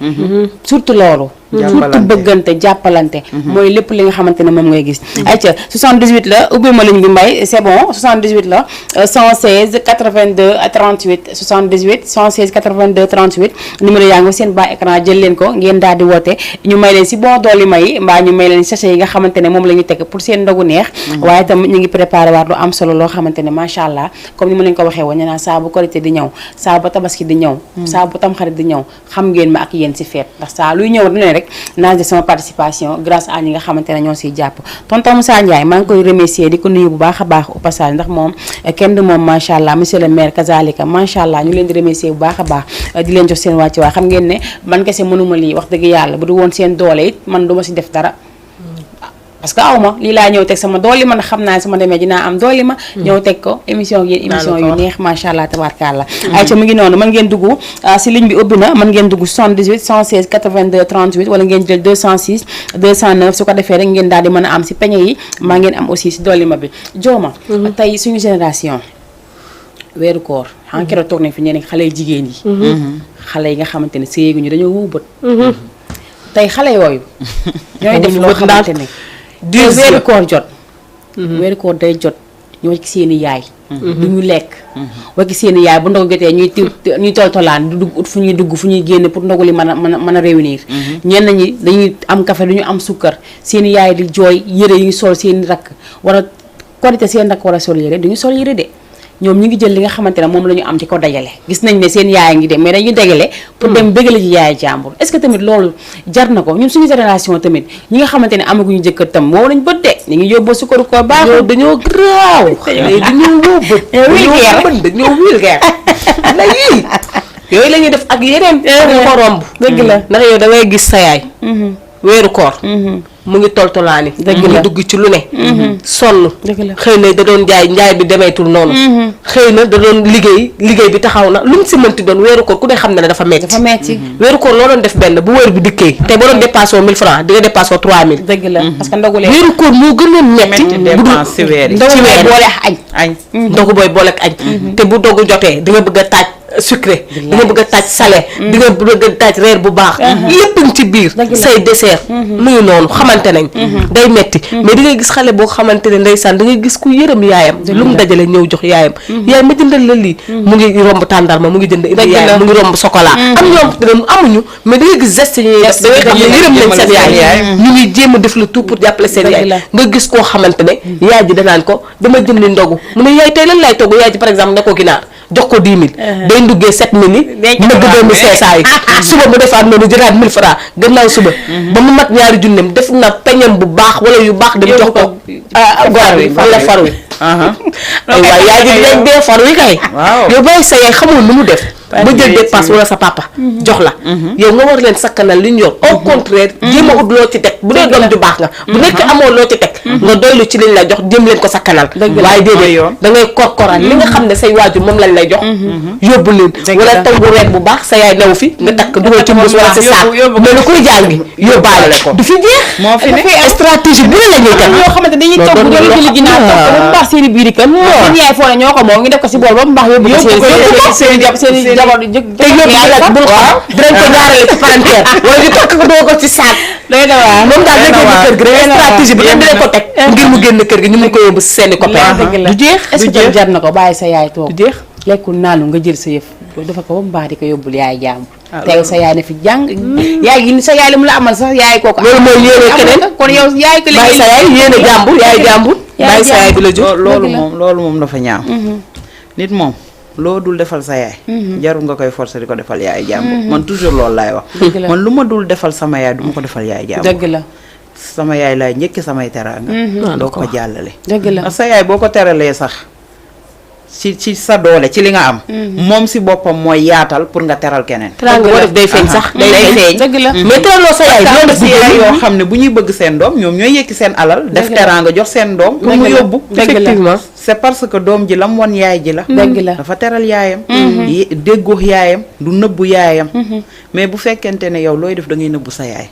surtout loolu surtout bëggante jàppalante mooy lépp li nga xamante ne moom ngay gis ayca 78 la ubbi ma ligne bi mbay c'est bon 78 la 116 82 38 78 116 82 38 numéro yaa ngi seen bas écran jël leen ko ngeen daal di woote ñu may leen si bon dooli may mbaa ñu may leen sachet yi nga xamante ne moom la ñu teg pour seen ndogu neex waaye tam ñu ngi préparé waat lu am solo loo xamante ne macha allah comme ni ma leen ko waxee woon nee naa saa bu korité di ñëw saa bu tabaski di ñëw saa bu tamxarit di ñëw xam ngeen ma ak yéen si feet ndax saa luy ñëw dina rek naa def sama participation grâce à ñi nga xamante ne ñoo siy jàpp tonton Moussa Ndiaye maa ngi koy remercier di ko nuyu bu baax a baax au passage ndax moom kenn du moom macha allah monsieur le maire kazalika macha allah ñu leen di remercier bu baax a baax di leen jox seen wàcc waay xam ngeen ne man kese mënuma lii wax dëgg yàlla bu du woon seen doole it man duma si def dara parce que aw ma lii laa ñëw teg sama dooli ma ndax xam naa ne sama demee dinaa am dooli ma ñëw teg ko émission yéen émission yu neex macha allah tabaarkalla ayca mu ngi noonu mën ngeen dugg si ligne bi ubbi na mën ngeen dugg 78 116 82 38 wala ngeen jël 206 209 su ko defee rek ngeen daal di mën a am si peñe yi maa ngeen am aussi si dooli ma bi jooma tey suñu génération weeru koor xam keroog toog nañ fi ñeneen xale yu jigéen yi xale yi nga xamante ne séyeeguñu dañoo wuu bët tey xale yooyu ñooy def loo xamante ne weeru koor jot weeru koor day jot ñu wacc seeni yaay du ñu lekk wacc seeni yaay bu ndog jotee ñuy toltolaan du dugg ut fu ñuy dugg fu ñuy génn pour ndogu li mën a réunir ñenn ñi dañuy am café du ñu am sukkar seeni yaay di jooy yëre yu ngi sol seeni rakk war a korité seen rakk war a sol yëre du ñu sol yëre de ñoom ñu ngi jël li nga xamante ne moom la ñu am ci ko dajale gis nañ ne seen yaay ngi dem mais dañuy dajale pour dem bëggale ci yaay jàmbur est-ce que tamit loolu jar na ko ñun suñu génération tamit ñi nga xamante ne amaguñu jëkkër tam moo lañ bët de ñu ngi yóbboo sukkaru ko baaxul dañoo graaw dañoo wóobët dañoo vulgaire la yii yooyu la ñuy def ak yeneen ñu ko romb dëgg la ndax yow da ngay gis sa yaay weeru koor mu ngi toltolaani mu ngi dugg ci lu ne sonn xëy na da doon njaay bi demeetul noonu xëy na da doon liggéey bi taxaw na lu mu si mënti doon weeru koor ku ne xam ne dafa metti weeru koor loo doon def benn bu weer bi dikkee te boo doon dépassé 1000 francs di nga dépassé 3000 dëgg la parce que ndogu weeru koor moo gën a metti dépense weer yi ndogu booy boole añ ndogu booy boole ak añ te bu dogu jotee di nga bëgg a taaj sucré di nga bëgg a taaj salé di nga bëgg a taaj reer bu baax lépp ngi ci biir say dessert muy noonu xamante nañ day metti mais di nga gis xale boo xamante ne ndeysaan da nga gis ku yërëm yaayam lu mu dajale ñëw jox yaayam yaay ma jëndal la lii mu ngi romb tàndarma mu ngi jënd indi yaayam mu ngi romb chocolat am ñoom te amuñu mais da nga gis geste yi ñuy def da nga xam ne yërëm nañ seen yaay ñu ngi jéem a def le tout pour jàppale seen yaay nga gis koo xamante ne yaay ji danaan ko dama jëndi ndogu mu ne yaay tey lan laay togg yaay ji par exemple ne ko ginaar jox ko 10 000 day nduggee 7 000 yi nëgg 2500 yi suba mu defaat noonu jëlaat 1000 francs gannaaw suba ba mu mat ñaari junneem def na peñam bu baax wala yu baax dem jox ko gor wi wala far wi ay waay yaay ji dinañ dee far wi kay yow bàyyi sa yaay xamul nu mu def ba jël dépense wala sa papa jox la yow nga war leen sakkanal li ñu yor au contraire jéem a ut loo ci teg bu dee doom ju baax nga bu nekk amoo loo ci teg nga doylu ci liñ la jox jéem leen ko sakkanal waaye déedéet da ngay korkoral li nga xam ne say waajur moom lañ lay jox yóbbu leen wala tangu reet bu baax sa yaay new fi nga takk dugal ci mbuus wala si saak mais lu koy jàngi yóbbaale ko du fi jeex moo fi ne stratégie bu la ñuy teg ñoo xamante dañuy toog bu doon jëli ginnaaw toog ba mu baax seen i biir kër seen yaay foo ne ñoo ko moom ngi def ko si bool ba mu baax yóbbu ko seen jabar te yóbbu la bul xam dinañ ko jaarale ci palanteer wala di takk ko doo ko ci saak doy na waar moom daal nekk ci kër gi rek stratégie bi dinañ ko teg ngir mu génn kër gi ñu mun ko yóbbu si seen i copain du jeex est-ce que jar na ko bàyyi sa yaay toog du jeex lekkul naanu nga jël sa yëf dafa ko ba mu baax di ko yóbbul yaay jàmbur tey sa yaay ne fi jàng yaay gi sa yaay li mu la amal sax yaay kooku loolu mooy yéene keneen kon yow yaay ko bàyyi sa yaay yéene jàmbur yaay jàmbur bàyyi sa yaay bi la jox loolu moom dafa ñaaw nit moom loo dul defal sa yaay jarul nga koy forcer di ko defal yaay jàmbur man toujours loolu laay wax man lu ma dul defal sama yaay du ma ko defal yaay jàmbur dëgg la sama yaay laay njëkki samay teraanga doo ko jàllale dëgg la sa yaay boo ko teralee sax ci sa doole ci li nga am moom si boppam mooy yaatal pour nga teral keneen boo def day feeñ sax day feeñ dëgg la mais teraloo sa yaay doon si yaay yoo xam ne bu ñuy bëgg seen doom ñoom ñooy yëkki seen alal def teraanga jox seen doom pour mu yóbbu effectivement c'est parce que doom ji lam wan yaay ji la dëgg la dafa teral yaayam déggoo yaayam du nëbbu yaayam mais bu fekkente ne yow looy def da ngay nëbbu sa yaay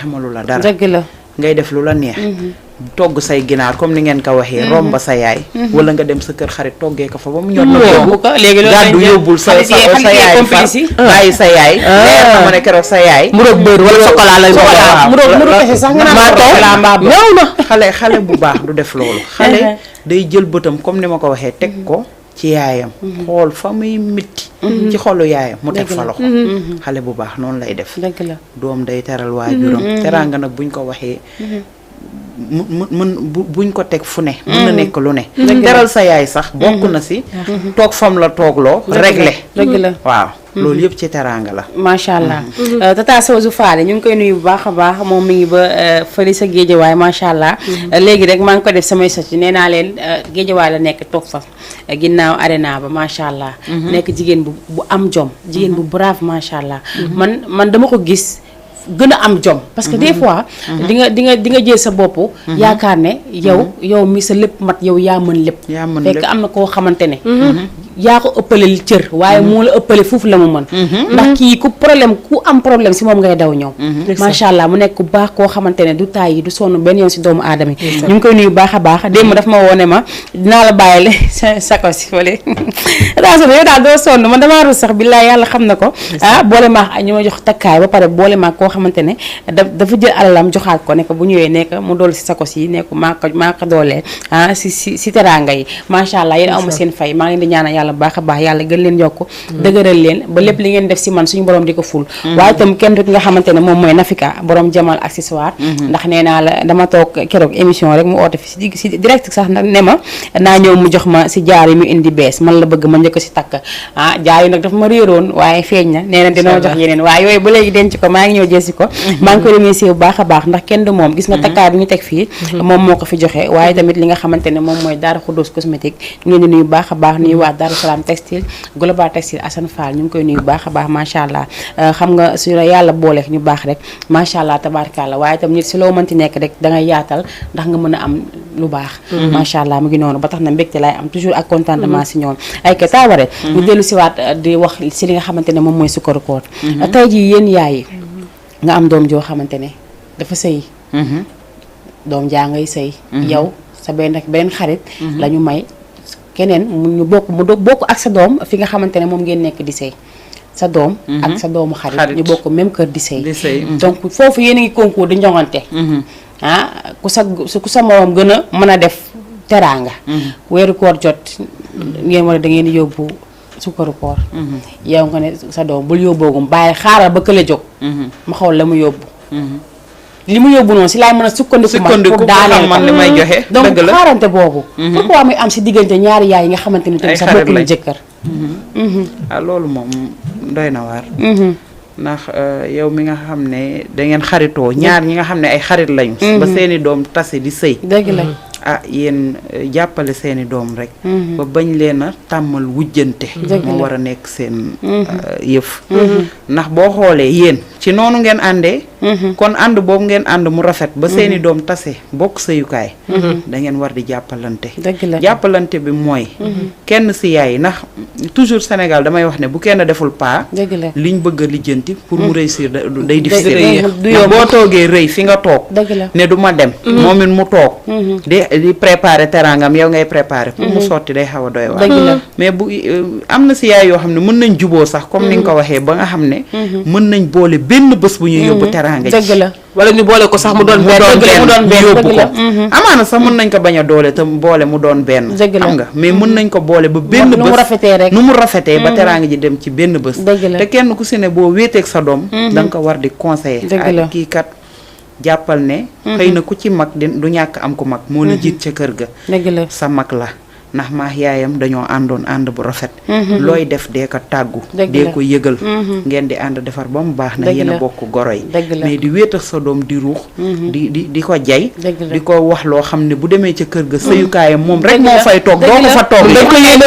xamalu la dara dëgg la ngay def lu la neex togg say ginaar comme ni ngeen ko waxee romba sa yaay wala nga dem sa kër xarit toggee ko fa ba mu ñor na gàddu yóbbul sa yaay fa bàyyi sa yaay leer na ma ne keroog sa yaay mu roog beurre wala chocolat lay mu kese sax nga naan ñëw na xale bu baax du def loolu xale day jël bëtam comme ni ma ko waxee teg ko ci yaayam xool fa muy mitti ci xolu yaayam mu teg fa loxo xale bu baax noonu lay def dëgg la doom day teral waajuram teraanga nag buñ ko waxee buñ ko teg fu ne mën na nekk lu ne teral sa yaay sax bokk na si toog fam la toogloo réglé dëgg la waaw loolu yëpp ci teraanga la macha allah tata Sowsu Faale ñu ngi koy nuyu bu baax a baax moom mi ngi ba fële sa géejawaay macha allah léegi rek maa ngi ko def samay socc nee naa leen géejawaay la nekk toog fa ginnaaw arena ba macha allah nekk jigéen bu am jom jigéen bu brave macha allah man dama ko gis gën a am jom parce que des fois di nga jël sa bopp yaakaar ne yow mi sa lépp mat yow yaa mën lépp fekk am na koo xamante ne yaa ko ëppale cër waaye moo la ëppale foofu la mu mën ndax kii ku am problème si moom ngay daw ñëw macha allah mu nekk ku baax koo xamante ne du taay yi du sonn benn yoon si doomu aadama yi ñu ngi koy nuyu baax a baax démb daf ma woone ma dinaa la bàyyile sa ko si fële attention yow daal doo sonn man damaa rus sax billaay yàlla xam na ko boole maax ñu ma jox takkaay ba pare boole maax koo xamante ne dafa jël alalam joxaat ko ne ko bu ñëwee nekk mu dool si sa ko si ne ko maa ko doolee si teraanga yi macha allah yéen amu seen fay maa ngi leen di ñaanal yàlla baax a baax yàlla gën leen yokk dëgëral leen ba lépp li ngeen def si man suñu borom di ko ful waaye itam kenn du ki nga xamante ne moom mooy Nafika borom Jamal accessoire ndax nee naa la dama toog keroog émission rek mu oote fi si direct sax nag ne ma naa ñëw mu jox ma si jaar yi mu indi bees man la bëgg ma njëkk si takk jaar yi nag dafa ma réeroon waaye feeñ na nee na dina jox yeneen waaye yooyu ba léegi denc ko maa ngi ñëw jël ko maa ngi ko remercier bu baax a baax ndax kenn du moom gis nga takkaay bi ñu teg fii moom moo ko fi joxe waaye tamit li nga xamante ne moom mooy Daara Khoudoss cosmétique ñu ngi nuyu baax a baax nuyu waa Daaru Salaam textile global textile Assane Fall ñu ngi koy nuyu baax a baax macha allah xam nga su la yàlla boole ñu baax rek macha allah tabaarkalla waaye tam nit si loo mënti nekk rek dangay yaatal ndax nga mën a am lu baax macha allah mu ngi noonu ba tax na mbégte laay am toujours ak contentement si ñoom ay ka taaware ñu dellu si waat di wax si li nga xamante ne moom mooy sukkaru koor tey jii yéen yaay yi nga am doom joo xamante ne dafa sëy doom jaa ngay sëy yow sa benn xarit la ñu may keneen mu bokk ak sa doom fi nga xamante ne moom ngeen nekk di sëy sa doom ak sa doomu xarit ñu bokk même kër di sëy donc foofu yéen a ngi concours di njongante ku sa morom gën a mën a def teraanga weeru koor jot ngeen war a da ngeen di yóbbu sukkaru koor yow nga ne sa doom bul yóbboogum bàyyi xaaral ba kële jóg ma xaw la mu yóbbu li mu yóbbu noonu si laay mën a sukkandiku man pour daaneel man li may joxe donc xaarante boobu pourquoi muy am si diggante ñaari yaay yi nga xamante ni tamit sax bokkuñu jëkkër loolu moom doy na waar ndax yow mi nga xam ne dangeen xaritoo ñaar ñi nga xam ne ay xarit lañu ba seeni doom tase di sëy dëgg la yéen jàppale seeni doom rek ba bañ leen a tàmmal wujjante moo war a nekk seen yëf ndax boo xoolee yéen ci noonu ngeen àndee kon ànd boobu ngeen ànd mu rafet ba seeni doom tase bokk sëyukaay da ngeen war di jàppalante jàppalante bi mooy kenn si yaay ndax toujours Sénégal damay wax ne bu kenn deful pas liñ bëgg a lijjanti pour mu réussir day difficile ndax boo toogee rëy fi nga toog ne du ma dem moom it mu toog di préparer terangam yow ngay préparer pour mu sotti day xaw a doy waar mais bu am na si yaay yoo xam ne mën nañ juboo sax comme ni nga ko waxee ba nga xam ne mën nañ boole benn bés bu ñuy yóbbu teranga ji wala ñu boole ko sax mu doon benn yóbbu ko amaana sax mën nañ ko bañ a doole te boole mu doon benn xam nga mais mën nañ ko boole ba benn bés nu mu rafetee ba teraanga ji dem ci benn bés te kenn ku si ne boo wéeteeg sa doom da nga ko war di conseiller ay kii kat jàppal ne xëy na ku ci mag du ñàkk am ku mag moo la jiit ca kër ga sa mag la ndax maax yaayam dañoo àndoon ànd bu rafet looy def dee ko tàggu dee ko yëgal ngeen di ànd defar ba mu baax na yéen a bokk goro yi mais di wéetax sa doom di ruux di ko jay di ko wax loo xam ne bu demee ca kër ga sëyukaayam moom rek moo fay toog doo ko fa toog dañ ko yéene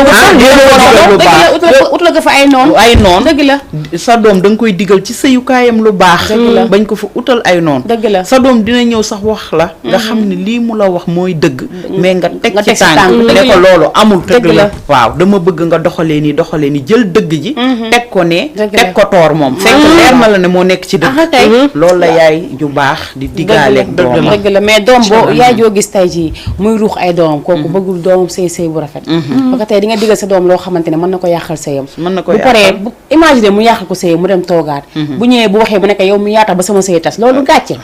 lu baax ut la ko fa ay noon dëgg la sa doom da nga koy digal ci sëyukaayam lu baax bañ ko fa utal ay noon sa doom dina ñëw sax wax la nga xam ne lii mu la wax mooy dëgg mais nga teg ci tànk ne ko loolu amul dëgg la waaw dama bëgg nga doxalee ni jël dëgg ji teg ko ne teg ko toor moom fekk leer ma la ne moo nekk ci dëgg loolu la yaay ju baax di diggaaleeg doom dëgg la mais doom boo yaay joo gis tey jii muy ruux ay doomam kooku bëggul doomam sëy bu rafet parce que tey di nga diggal sa doom loo xamante ne mën na ko yàqal sëyam bu paree bu imaginer mu yàqal ko sëyam mu dem toogaat bu ñëwee bu waxee bu nekk yow mi yaatax ba sama sëy tas loolu gàcce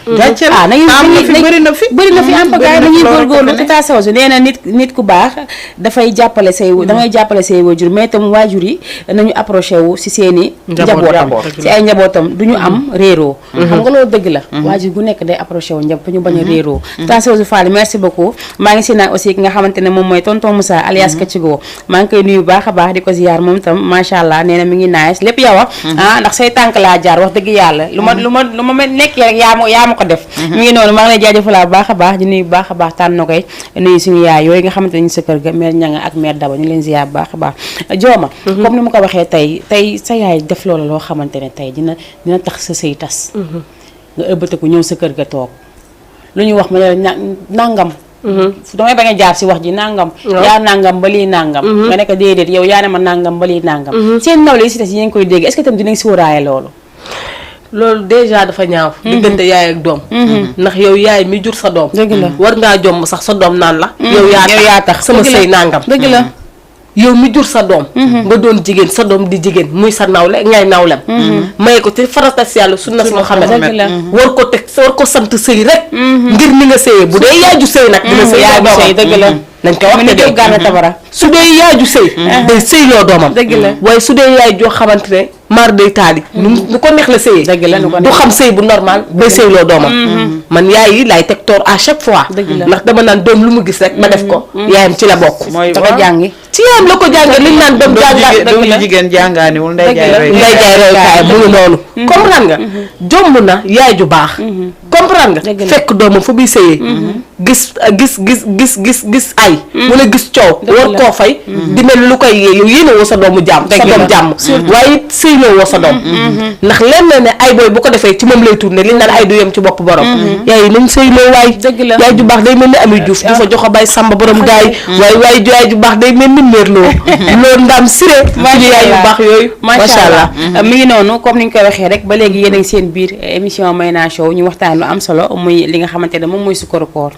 bëri na fi am pagaay nañuy góorgóorlu tata Sawsu nee na nit ku baax dafay jàppale say dangay jàppale say waajur mais itam waajur yi nañu approché wu si seeni njabootam si ay njabootam du ñu am réeroo xam nga loolu dëgg la waajur gu nekk day approché wu njaboot ñu bañ a réeroo tata Sawsu Fall merci beaucoup maa ngi si naan aussi ki nga xamante ne moom mooy tonton Moussa alias Kacigo maa ngi koy nuyu baax a baax di ko ziyaar moom itam macha allah nee na mi ngi nice lépp yow ndax say tànk laa jaar wax dëgg yàlla lu ma nekk rek yaa ma ko def mi ngi noonu maa ngi lay jaajëfalaa baax a baax di nuyu baax a baax tànn na koy nuyu suñu yaay yooyu nga xamante ne ñu sa kër ga mère Ñanga ak mère Daba ñu leen ziyaar baax a baax jooma comme ni ma ko waxee tey sa yaay def loola loo xamante ne tey dina tax sa sëy tas nga ëbbatiku ñëw sa kër ga toog lu ñu wax ma ne nangam damay bañ a jaar si wax ji nangam yaa nangam ba lii nangam nga nekk déedéet yow yaa ne ma nangam ba lii nangam seen nawle yi si tas yi ngeen koy dégg est-ce que tam dinañ sóoraaye loolu déjà dafa ñaaw diggante yaay ak doom ndax yow yaay mi jur sa doom dëgg la war ngaa jomb sax sa doom naan la yow yaa tax sama sëy nangam dëgg la yow mi jur sa doom nga doon jigéen sa doom di jigéen muy sa nawle ngay nawlem maye ko ci farata si yàlla sunna si Muhammad war ko sant sëy rek ngir ni nga sëyee bu dee yaay ju sëy nag dina sëy yaa doomam dëgg la nañ ko wax te gànna tabara su dee yaay ju sëy day sëyloo doomam dëgg la waaye su dee yaay joo xamante ne maar day taali nu ko neex la sëyee dëgg la du xam sëy bu normal bay sëyloo doomam man yaay yi laay teg toor à chaque fois ndax dama naan doom lu mu gis rek ba def ko yaayam ci la bokk dafa jàngi ci yaayam la ko jànge liñ naan doom jàngaat jigéen jàngaaniwul nday jaay roykaay mu ngi noonu comprendre nga jomb na yaay ju baax comprendre nga fekk doomam fa muy sëyee gis ay wala gis coow war koo fay di mel lu koy yee yow yéene woo sa doomu jàmm sa doom jàmm waaye sëyloo woo sa doom ndax leen na ne ay booy bu ko defee ci moom lay tourné liñ naan ay du yem ci bopp borom yaay nañ sëyloo waay yaay ju baax day mel ni Ami Diouf du fa jox a bay Samba borom gaay waaye yaay ju baax day mel ni Merloo loolu ndaam siré suñu yaay yu baax yooyu macha allah mi ngi noonu comme ni ñu koy waxee rek ba léegi yéen a ngi seen biir émission Mayna Show ñu waxtaan lu am solo muy li nga xamante ne moom mooy sukkaru koor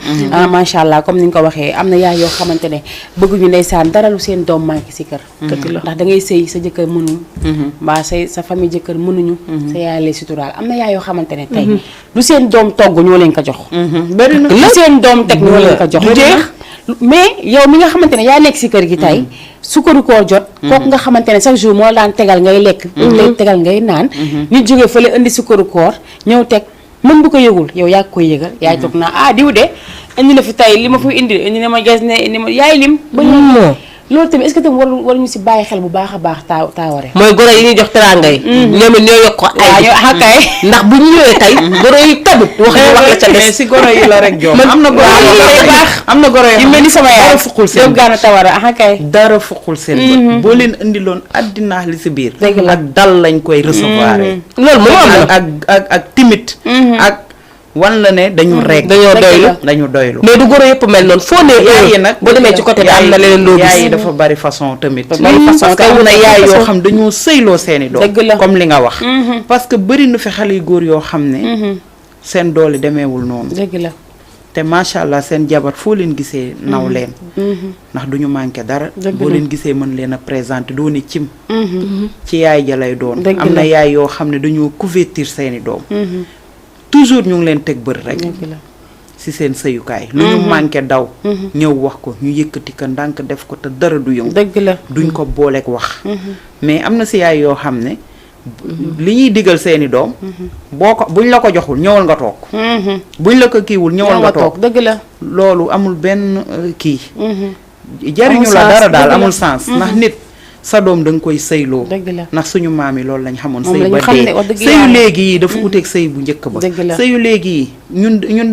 macha allah comme ni ñu ko waxee am na yaay yoo xamante ne bëgguñu ndeysaan dara lu seen doom manqué si kër ndax da ngay sëy sa jëkkër mënul mbaa sa famille jëkkër mënuñu sa yaay lay suturaal am na yaay yoo xamante ne tey lu seen doom togg ñoo leen ko jox bari na lu seen doom teg ñoo leen ko jox mais yow mi nga xamante ne yaa nekk si kër gi tey sukkaru koor jot kooku nga xamante ne chaque jour moo la daan tegal ngay lekk lay tegal ngay naan nit jógee fële indi sukkaru koor ñëw teg mën bu ko yëgul yow yaa koy yëgal yaay toog naa diw de indi na fi tey li ma fi indi na ma ges ne indi ma yaay lim ba loolu tamit est-ce que tamit waruñu si bàyyi xel bu baax a baax taaware. mooy goro yi ñuy jox teraanga yi. ñoom it ñoo yokk ko ay. waaw kay. ndax bu ñu ñëwee tey goro yi tamit wax la ca des. mais si goro yi la rek jox am na goro yoo baax am na goro yoo mel ni sama yaay dara fuqul seen gaana tawara kay. dara fuqul seen bët boo leen indiloon addinaa li si biir. ak dal lañ koy recevoir. loolu moom am na ak timit ak wan la ne dañu rek dañu doylu mais du goro yëpp mel noonu foo ne yaay yi nag boo demee ci côté bi am na leneen loo gis yaay yi dafa bari façon tamit parce que am na yaay yoo xam dañoo sëyloo seeni doom comme li nga wax parce que bëri na fi xale yu góor yoo xam ne seen doole demeewul noonu dëgg la te macha allah seen jabar foo leen gisee naw leen ndax duñu manqué dara boo leen gisee mën leen a présenter doo ne cim ci yaay ja lay doon am na yaay yoo xam ne dañoo couverture seeni doom toujours ñu ngi leen teg bër rek ci seen sëyukaay lu ñu manqué daw ñëw wax ko ñu yëkkati ko ndànk def ko te dara du yëngu dëgg la duñ ko booleeg wax mais am na ci yaay yoo xam ne li ñuy digal seeni doom boo ko buñ la ko joxul ñëwal nga toog buñ la ko kiiwul ñëwal nga toog dëgg la loolu amul benn kii jariñu la dara daal amul sens ndax nit sa doom da nga koy sëyloo ndax suñu maam yi loolu lañ xamoon sëy ba dee sëyu léegi yi dafa uteeg sëy bu njëkk ba sëyu léegi yi ñun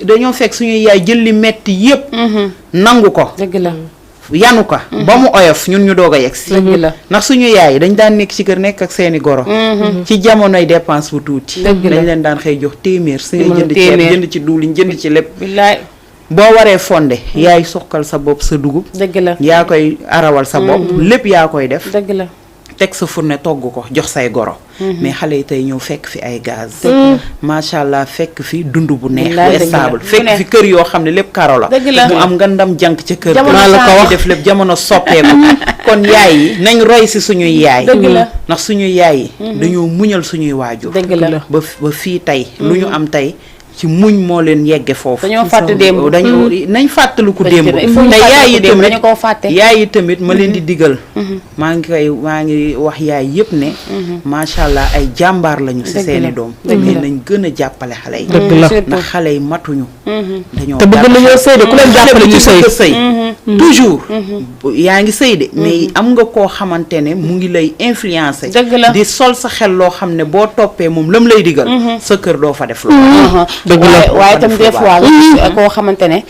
dañoo fekk suñuy yaay jël li metti yépp nangu ko dëgg la yanu ko ba mu oyof ñun ñu doog a yegsi ndax suñu yaay yi dañ daan nekk ci kër nekk ak seeni goro ci jamonoy dépense bu tuuti dañ leen daan xëy jox téeméer si nga jënd ceeb jënd ci duuliñ jënd ci lépp boo waree fonde yaay suqal sa bopp sa dugub dëgg la yaa koy arawal sa bopp lépp yaa koy def dëgg la teg sa fourne togg ko jox say goro mais xale yi tey ñëw fekk fi ay gaz macha allah fekk fi dund bu neex bu stable fekk fi kër yoo xam ne lépp karo la mu am nga ndam jànk ca kër maa la ko wax def lépp jamono soppeeku kon yaay yi nañ roy si suñuy yaay ndax suñuy yaay yi dañoo muñal suñuy waajur dëgg la ba fii tey lu ñu am tey ci muñ moo leen yegge foofu dañoo fàtte démb nañ fàttaliku démb te yaay yi tamit ma leen di digal maa ngi wax yaay yëpp ne macha allah ay jàmbaar lañu ci seeni doom mais nañ gën a jàppale xale yi ndax xale yi matuñu dañoo te bëgg nañoo sëy de ku leen jàppale ñu sëy toujours yaa ngi sëy de mais am nga koo xamante ne mu ngi lay influencer di sol sa xel loo xam ne boo toppee moom lam lay digal sa kër doo fa def loolu waaye tam des fois koo xamante ne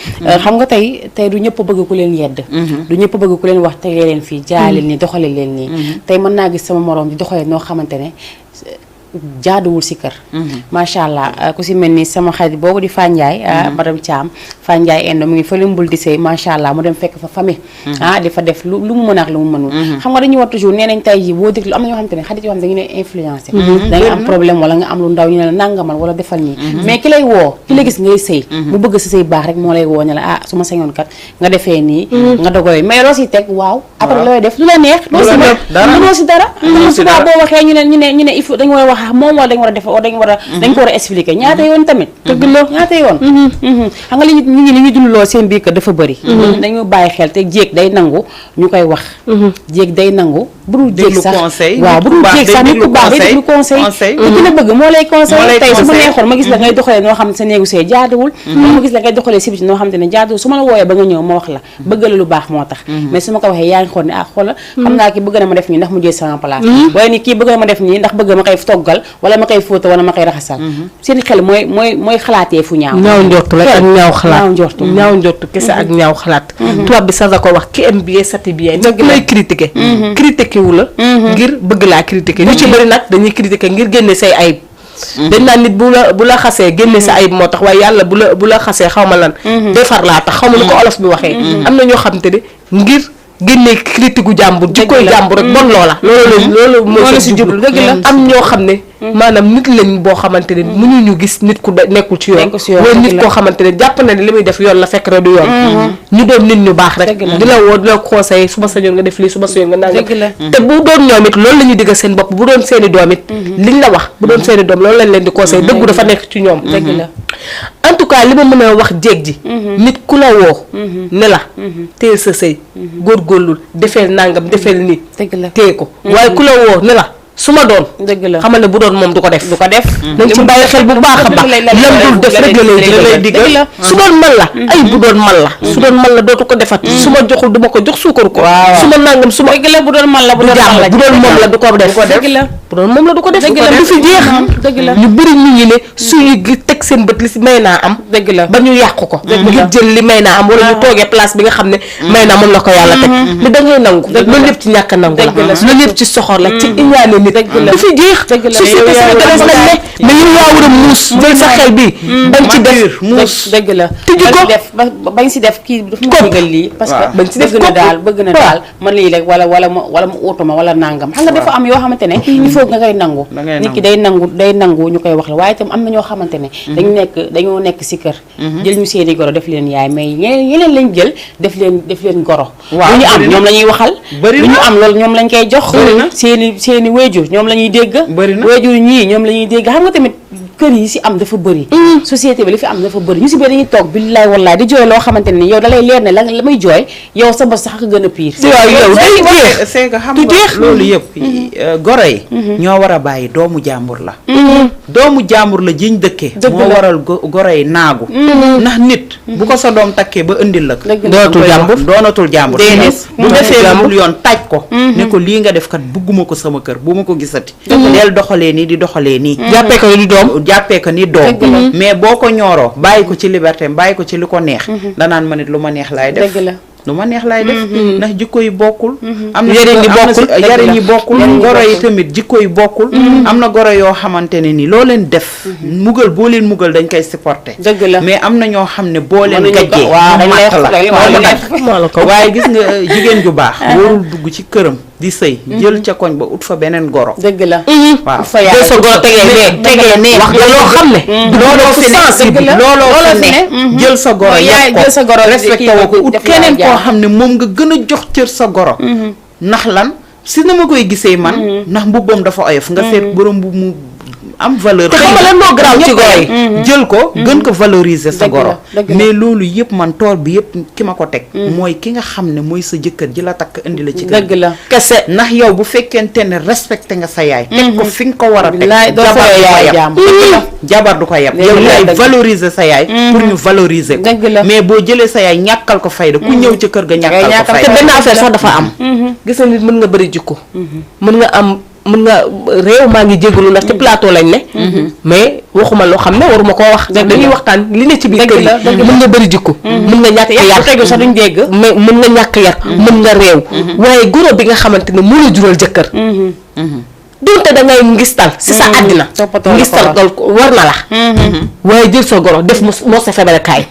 xam nga tey du ñëpp bëgg ku leen yedd du ñëpp bëgg ku leen wax tegee leen fii jaay leen nii doxale leen nii tey mën naa gis sama moroom di doxale noo xamante ne jaaduwul si kër macha allah ku si mel ni sama xarit boobu di Fandiaye madame Thiam Fandiaye Endo mu ngi fa limbul di sëy macha allah mu dem fekk fa famille di fa def lu mu mën ak lu mu mënul xam nga dañuy war toujours nee nañ tey ji boo déglu am na ñoo xamante ne xarit yoo xam ne dañu ne influencé da nga am problème wala nga am lu ndaw ñu ne la nangamal wala defal nii mais ki lay woo ki la gis ngay sëy mu bëgg sa sëy baax rek moo lay woo ne la su ma sañoon kat nga defee nii nga dogoy mais loo si teg waaw après looy def lu la neex doo si dara suba boo waxee ñu ne il faut dañu war a wax moom wala dañu war a def dañ ko war a expliquer ñaata yoon tamit dëgg la ñaata yoon xam nga li ñu dund lool seen biir kër dafa bëri dañu bàyyi xel te jéeg day nangu ñu koy wax jéeg day nangu bu dul jéeg sax waaw bu dul jéeg sax nit ku baax day déglu conseil te ki la bëgg moo lay conseil tey su ma neexoon ma gis la ngay doxalee noo xam ne sa néegu see jaaduwul ma gis la ngay doxalee si biti noo xam te ne jaaduwul su ma la wooyee ba nga ñëw ma wax la bëgg la lu baax moo tax mais su ma ko waxee yaa ngi xool ne xoola xam naa ki bëgg na ma def nii ndax mu jël sama place wala ni kii bëgg na ma def nii ndax bëgg ma koy toggal wala ma koy fóota wala ma koy raxasal seen xel mooy xalaatee fu ñaaw njort la ak ñaaw njort kese ak ñaaw xalaat tubaab bi sax da ko wax ki aime bien châtie bien nag lay critiquer critiquer wu la ngir bëgg laa critiquer ñu ci bëri nag dañuy critiquer ngir génne say ayib dañ naan nit bu la xasee génne sa ayib moo tax waaye yàlla bu la xasee xaw ma lan defar laa tax xaw ma lu ko olof bi waxee am na ñoo xam te ne ngir génne critique gu jàmbur jikkoy jàmbur rek bon loola loolu moo si jublu dëgg la am ñoo xam ne maanaam nit lañ boo xamante ne mënuñu gis nit ku nekkul ci yoon wala nit koo xamante ne jàpp na ne li muy def yoon la fekk rek du yoon ñu doon nit ñu baax rek di la woo di la conseil su ma sañoon nga def lii su ma sañoon nga nangam te bu doon ñoom it loolu la ñuy diggal seen bopp bu doon seeni doom it liñ la wax bu doon seeni doom loolu lañ leen di conseil dëggu dafa nekk ci ñoom en tout cas li ma mën a wax jéeg ji nit ku la woo ne la téye sa sëy góorgóorlul defeel nangam defeel nii téye ko waaye ku la woo ne la su ma doon dëgg la xamal ne bu doon moom du ko def nañ ci bàyyi xel bu baax a baax lam dul def rek la lay digal su doon man la ay bu doon man la su doon man la dootu ko defat su ma joxul du ma ko jox suukaru ko su ma nangam su ma dëgg la bu doon man la bu doon moom la du ko def dëgg la bu doon moom la du ko def du fi jeex dëgg la ñu bëri nit ñi ne suñu teg seen bët li si may naa am dëgg la ba ñu yàqu ko ngir jël li may naa am wala ñu toogee place bi nga xam ne may naa moom la ko yàlla teg li da ngay nangu loolu lépp ci ñàkk a nangu la loolu lépp ci soxor la ci iñaane nit du fi jeex société sénégalaise lañ ne mais yow yaa war a muus jël sa xel bi bañ ci def muus dëgg la tijji ko bañ si def kii dafa ma digal lii parce que bañ si def bëgg na daal man lii rek wala mu utuma wala nangam xam nga dafa am yoo xamante ne il faut nga koy nangu nit ki day nangu ñu koy wax la waaye itam am na ñoo xamante ne dañoo nekk si kër jël ñu seeni goro def leen yaay mais ñeneen lañ jël def leen goro lu ñu am ñoom la ñuy waxal lu ñu am loolu ñoom lañ koy jox seeni wéjur ñoom la ñuy dégg wéjur ñii ñoom la ñuy dégg xam nga tamit kër yi si am dafa bëri société bi li fi am dafa bëri ñu si bëri dañuy toog billaay wallaay di jooy loo xamante ne yow dalay leer ne la may jooy yow sa bos sax gën a pire c'est que xam nga loolu yëpp goro yi ñoo war a bàyyi doomu jàmbur la doomu jàmbur la jiñ dëkkee moo waral goro yi naagu ndax nit bu ko sa doom takkee ba indil la doonatul jàmbur bu defee lu yoon taaj ko ne ko lii nga def kat bugguma ko sama kër bu ma ko gisati del doxalee nii di doxalee nii jàppee ko ni doom mais boo ko ñooroo bàyyi ko ci liberté bàyyi ko ci li ko neex danaan ma nit lu ma neex laay def lu ma neex laay def ndax jikko yi bokkul am na yariñ yi bokkul goro yi tamit jikko yi bokkul am na goro yoo xamante ne ni loo leen def mugal boo leen mugal dañ koy supporter mais am na ñoo xam ne boo leen gajjee la waaye gis nga jigéen ju baax warul dugg ci këram di sëy jël ca koñ ba ut fa beneen goro dëgg la waaw jël sa goro tegee nee wax nga loo xam ne looloo fi ne looloo fi ne jël sa goro yàq ko respecté woo ko ut keneen koo xam ne moom nga gën a jox cër sa goro ndax lan si na ma koy gisee man ndax mbubbam dafa oyof nga seet borom bu mu am valeur te xam nga lan moo garaaw ci goro yi jël ko gën ko valoriser sa goro mais loolu yëpp man tool bi yëpp ki ma ko teg mooy ki nga xam ne mooy sa jëkkër ji la takk indi la ci kër dëgg la kese ndax yow bu fekkente ne respecté nga sa yaay teg ko fi nga ko war a teg jabar du ko yab yow yaay valoriser sa yaay pour ñu valoriser ko mais boo jëlee sa yaay ñàkkal ko fayda ku ñëw ci kër ga ñàkkal ko fayda te benn affaire sax dafa am gis nga nit mën nga bëri jikko mën nga réew maa ngi jégalu ndax ci plateau lañ ne mais waxuma loo xam ne waruma koo wax dañuy waxtaan li ne ci biir kër yi mën nga bëri jikko mën nga ñàkk yar tegu sax duñ dégg mais mën nga ñàkk yar mën nga réew waaye goro bi nga xamante ne moo la jural jëkkër donte da ngay ngistal si sa àddina ngistal war na la waaye jël sa goro def moo sa febarekaay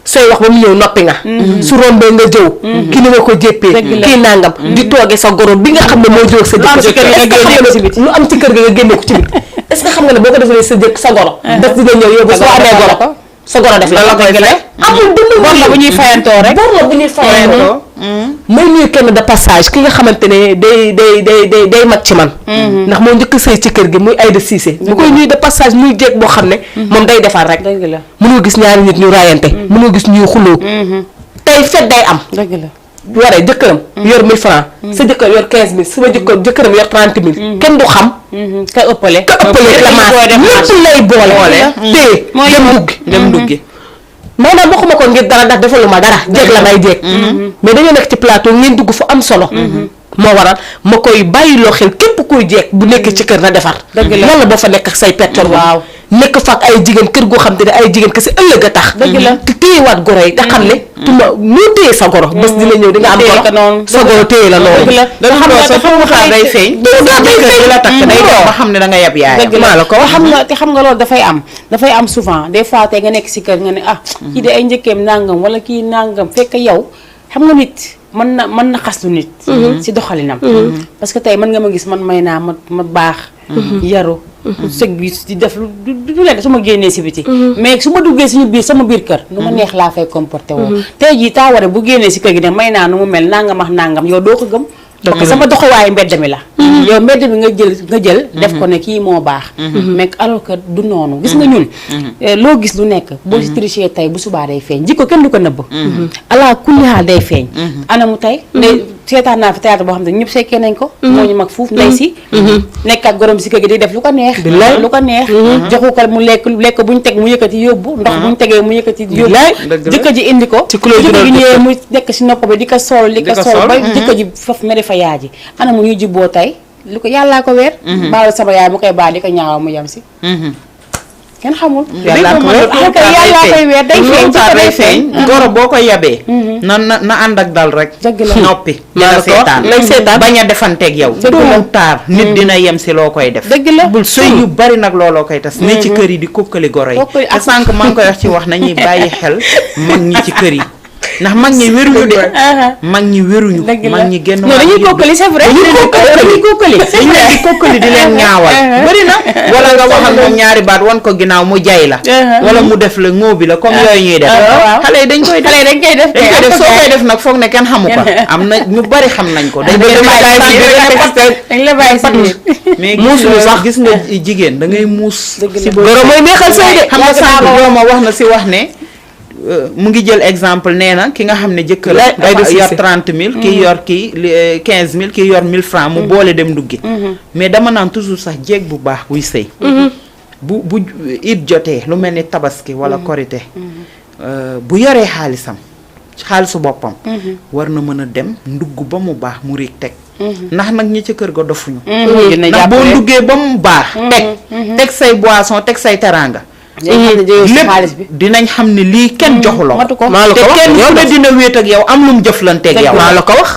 sooy wax ba mu ñëw noppi nga su rombee nga jëw ki ni nga ko jéppee kii nangam di tooge sa goro bi nga xam ne moo jóg sa jëkkër lu am ci kër ga nga génne ko ci biti est-ce que xam nga ne boo ko defee sa goro daf dina ñëw yow ba soo amee goro sa goro def la koy gën amul dund bor la bu ñuy fayantoo rek bor la bu ñuy fayantoo may nuyu kenn de passage ki nga xamante ne day mag ci man ndax moo njëkk sëy ci kër gi muy Aïda Cissé bu koy nuyu de passage muy jéeg boo xam ne moom day defar rek mënoo gis ñaari nit ñu raayante mënoo gis ñuy xuloo tey fet day am waree jëkkëram yor 1000 francs sa jëkkër yor 15000 sama jëkkëram yor 30000 kenn du xam ka ëppale la maas lépp lay boole téye dem duggi maanaam waxuma ko ngir dara ndax defaluma dara jéeg la may jéeg mais dañoo nekk ci plateau ngeen dugg fu am solo moo waral ma koy bàyyiloo xel képp kuy jeeg bu nekkee ci kër na defar yàlla boo fa nekk ak say pettor waaw nekk fa ak ay jigéen kër goo xam te ne ay jigéen kese ëllëg a tax te téyewaat goro yi te xam ne tuma noo téye sa goro bés dina ñëw di nga am goro sa goro téye la loolu da xam nga sa foofu xaar day feeñ di la takk day dox ba xam ne da nga yab yaay maa la ko xam nga te xam nga loolu dafay am souvent des fois tey nga nekk si kër nga ne kii de ay njëkkeem nangam wala kii nangam fekk yow xam nga nit mën na xaslu nit si doxalinam parce que tey mën nga ma gis man may naa ma baax yaru sëg bi di def du leen su ma génnee si biti mais su ma duggee sama biir kër nu ma neex laa fay comporté woo tey jii taaware bu génnee si kër gi ne may naa nu mu mel nangam ak nangam yow doo ko gëm parce que sama doxawaayu mbedd mi la yow mbedd mi nga jël def ko ne kii moo baax mais alors que du noonu gis nga ñun loo gis lu nekk boo si tricher tey bu subaa day feeñ jikko kenn du ko nëbb ala kulli haal day feeñ anamu tey seetaan naa fi théâtre boo xam ne ñëpp sekkee nañ ko. moo ñu mag fuuf ndey si. nekk ak gorom si kër gi di def lu ko neex. lu ko neex. joxu ko mu lekk bu ñu teg mu yëkkati yóbbu. ndox bu ñu tegee mu yëkkati yóbbu. jëkkër ji indi ko. ci kulo jëkkër gi ñëwee mu nekk si nopp bi di ko sol ba jëkkër ji foofu mere fa yaay ji ana mu ñuy jubboo tey lu ko yàllaa ko weer. baalu sama yaay mu koy baax di ko ñaawal mu yem si. kenn xamul. yàllaa koy weer day feeñ goro boo ko yabee. na ànd ak dal rek. noppi dina seetaan bañ a defanteeg yow. doo taar nit dina yem si loo koy def. dëgg la bul sëy yu bari nag looloo koy tas. ne ci kër yi di kokkali goro yi. te sànq maa ngi koy wax ci wax nañuy bàyyi xel mag ñi ci kër yi. ndax mag ñi wéruñu de. mag ñi wéruñu. mag ñi génn non dañuy kokkali c'est vrai. dañuy kokkali dañu leen di kokkali di leen ñaawal. bëri na wala nga waxal moom ñaari baat wan ko ginnaaw mu jay la. wala mu def la ngóobi la comme yooyu ñuy def. xale yi dañ koy def soo koy def nag foog ne kenn xamu ko. am na ñu bari xam nañ ko. dañ la bàyyi si mais muuslu sax gis nga jigéen da ngay muus. si goro mooy neexal sëy de. xam nga sànq dooma wax na si wax ne. mu ngi jël exemple nee na ki nga xam ne jëkkër dafa yor 30 000 kii yor kii 15 000 kii yor 1000 francs mu boole dem nduggi mais dama naan toujours sax jéeg bu baax buy sëy bu it jotee lu mel ni tabaski wala korite bu yoree xaalisu boppam war na mën a dem ndugg ba mu baax mu riig teg ndax nag ñi ca kër ga dofuñu ndax boo nduggee ba mu baax teg say boisson teg say teranga lépp dinañ xam ne lii kenn joxu la ko te kenn ku ne dina wéet ak yow am lu mu jëflanteeg yow maa la ko wax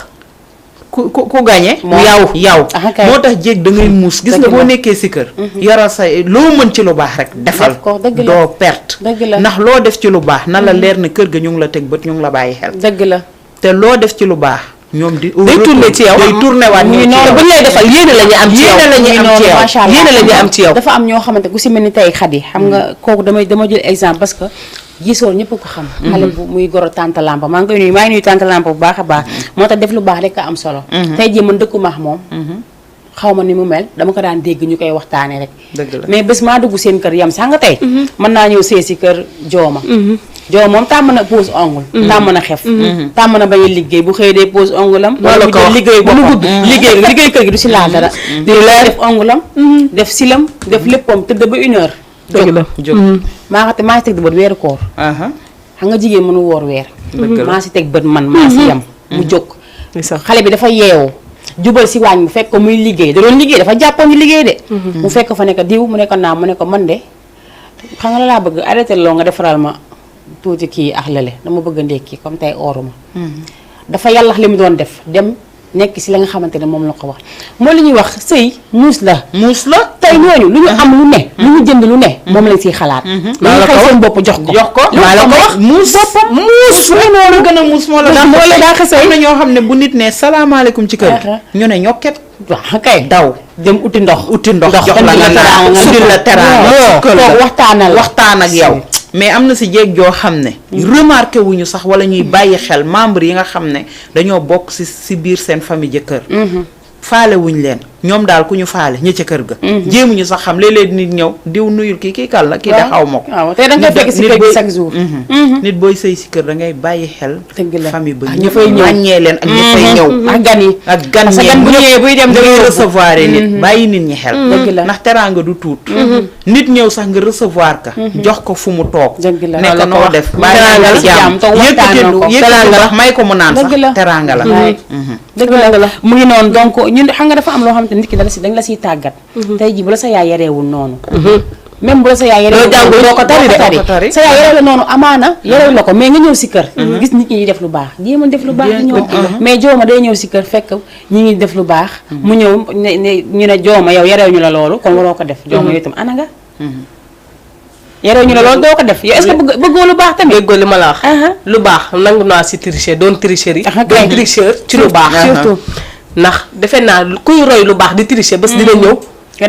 ku gañe yow moo tax jéeg da ngay muus gis nga boo nekkee si kër yoral say loo mën ci lu baax rek defal doo perte ndax loo def ci lu baax na la leer ne kër ga ñu ngi la teg bët ñu ngi la bàyyi xel dëgg la te loo def ci lu baax ñoom di day tourné ci yow day tourné waat ñu noonu bu ñu lay defal yéene la ñu am ci yow yéene la ñu am ci yow dafa am ñoo xamante ku si mel ni tey Xadi xam nga kooku dama jël exemple parce que gisoon ñëpp ko xam xale bu muy goro tante lampa maa ngi nuyu tante lampa bu baax a baax moo tax def lu baax rek a am solo tey jii man dëkku maax moom xaw ma ni mu mel dama ko daan dégg ñu koy waxtaane rek mais bés maa dugg seen kër yam sax nga tey mën naa ñëw see si kër jooma joo moom tàmm na pose ongle tàmm na xef tàmm na bañ a liggéey bu xëy dee pose ongle am wala bu jël liggéey boppam liggéey kër gi du si laal dara di def ongle am def silam def léppam tëdd ba 1 heure jóg maa ngi teg bët weeru koor xam nga jigéen mënu woor weer maa si teg bët man maa si yam mu jóg xale bi dafa yeewu jubal si waañ mu fekk ko muy liggéey da doon liggéey dafa jàppoon ñu liggéey de mu fekk fa nekk diw mu nekk naa mu ne ko man de xam nga la laa bëgg arrêté loo nga defaral ma tuuti kii ak lële dama bëgg a ndékki comme tey ooruma dafa yàllax li mu doon def dem nekk si la nga xamante ne moom la ko wax mooy li ñuy wax sëy muus la tey ñooñu lu ñu am lu ne lu ñu jënd lu ne moom lañ siy xalaat maa la ko wax seen bopp jox ko maa la ko wax muus noonu gën a muus moo la daa xasee am na ñoo xam ne bu nit ne salaamaaleykum ci kër ñu ne ñokket waaw kay daw dem uti ndox jox la nga naan udil la teraanga toog waxtaan ak yow mais am na si jéeg joo xam ne remarqué wuñu sax wala ñuy bàyyi xel membre yi nga xam ne dañoo bokk si biir seen famille jëkkër faale wuñ leen ñoom daal ku ñu faale ñi ca kër ga jéemuñu sax xam léeg-léeg nit ñëw diw nuyul kii kal la kii de xaw ma ko te da nga fekk si kër gi chaque jour nit booy sëy si kër da ngay bàyyi xel famille ba ñu fay ñëw ràññee leen ak ñi fay ñëw ak gan yi bu ñëwee buy dem da ngay recevoir nit bàyyi nit ñi xel ndax teraanga du tuut nit ñëw sax nga recevoir ka jox ko fu mu toog nekk noo def bàyyi jàmm yëkkati ndox may ko mu naan sax teraanga la dëgg la mu ngi noonu donc ñun xam nga dafa am loo xamante nit ki dañ la siy tàggat tey jii bu la sa yaay yareewul noonu même bu la sa yaay yareewul doo ko tari sa yaay yareew la noonu amaana yareew la ko mais nga ñëw si kër gis nit ñi def lu baax jéema def lu baax ñoom mais jooma day ñëw si kër fekk ñi ngi def lu baax mu ñëw ñu ne jooma yow yareew ñu la loolu kon waroo ko def jooma yow itam ana nga yareew ñu la loolu doo ko def yow est-ce que bëggoo lu baax tamit déggoo li ma la wax lu baax nangu naa si tricher doon tricherie doon tricheur ci lu baax surtout ndax defe naa kuy roy lu baax di tricher bés dina ñëw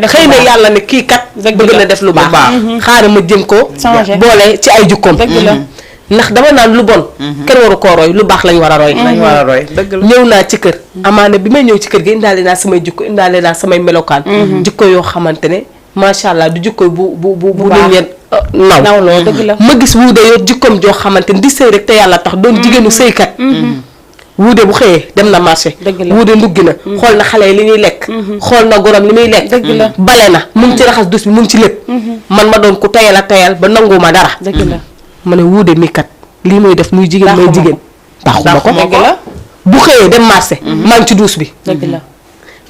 xëy na yàlla ne kii kat bëgg na def lu baax xaaral ma jëm ko boole ci ay jukkoom ndax dama naan lu bon kenn waru koo roy lu baax lañ war a roy dëgg la ñëw naa ci kër amaana bi may ñëw ci kër gi indaale naa samay jukko indaale naa samay melokaan jukko yoo xamante ne macha allah du jukko bu nit ñeen naw loolu dëgg la ma gis wuuda yor jikkoom joo xamante ni di sëy rek te yàlla tax doon jigéenu sëykat wuude bu xëyee dem na marché wuude nduggi na xool na xale yi li ñuy lekk xool na gorom li muy lekk bale na mu ngi ci raxas dus bi mu ngi ci lépp man ma doon ku tayal a tayal ba nanguma dara ma ne wuude mi kat lii muy def muy jigéen may jigéen dàquma ko bu xëyee dem marché maa ngi ci duus bi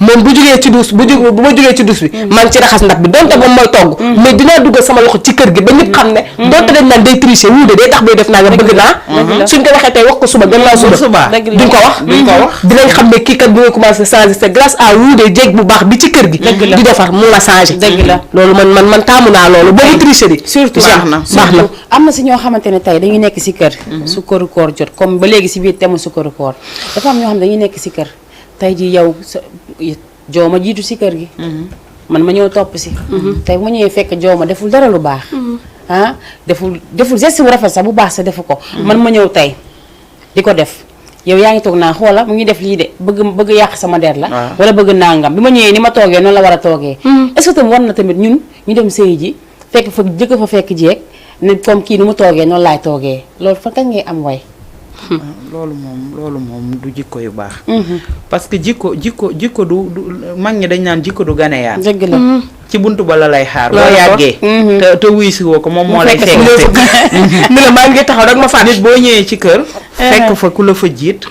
moom bu jógee ci duus bu ma jógee ci duus bi maa ngi ci raxas ndab bi donte moom mooy togg mais dinaa duggal sama loxo ci kër gi ba ñëpp xam ne donte dañ naan day tricher wuude day tax bay def naa nga bëgg naa suñ ko waxee tey wax ko suba gannaaw suba duñ ko wax dinañ xam ne kii kat bi nga commencé changer c'est grâce à wuude jéeg bu baax bi ci kër gi di defar mu la changer loolu man taamu naa loolu boobu tricher di surtout baax na am na si ñoo xamante ne tey dañuy nekk si kër su këru koor jot comme ba léegi si biir thème su këru koor dafa am ñoo xam ne dañuy nekk si kër tey ji yow jooma jiitu si kër gi man ma ñëw topp si tey bu ma ñëwee fekk jooma deful dara lu baax deful geste bu rafet sax bu baax sa defu ko man ma ñëw tey di ko def yow yaa ngi toog naa xoola mu ngi def lii de bëgg yàq sama der la wala bëgg nangam bi ma ñëwee ni ma toogee noonu la war a toogee est-ce que tam war na tamit ñun ñu dem sëy ji fekk fa jëkk fa fekk jeeg ne comme kii ni mu toogee noonu laay toogee loolu fa kañ ngay am way loolu moom du jikko yu baax parce que jikko du mag ñi dañ naan jikko du ganeyaan dëgg la ci buntu ba la lay xaar boo yàggee te wuy si woo ko moom moo lay fekk ni la maa ngi taxaw rek ma fàtt nit boo ñëwee ci kër fekk fa ku la fa jiit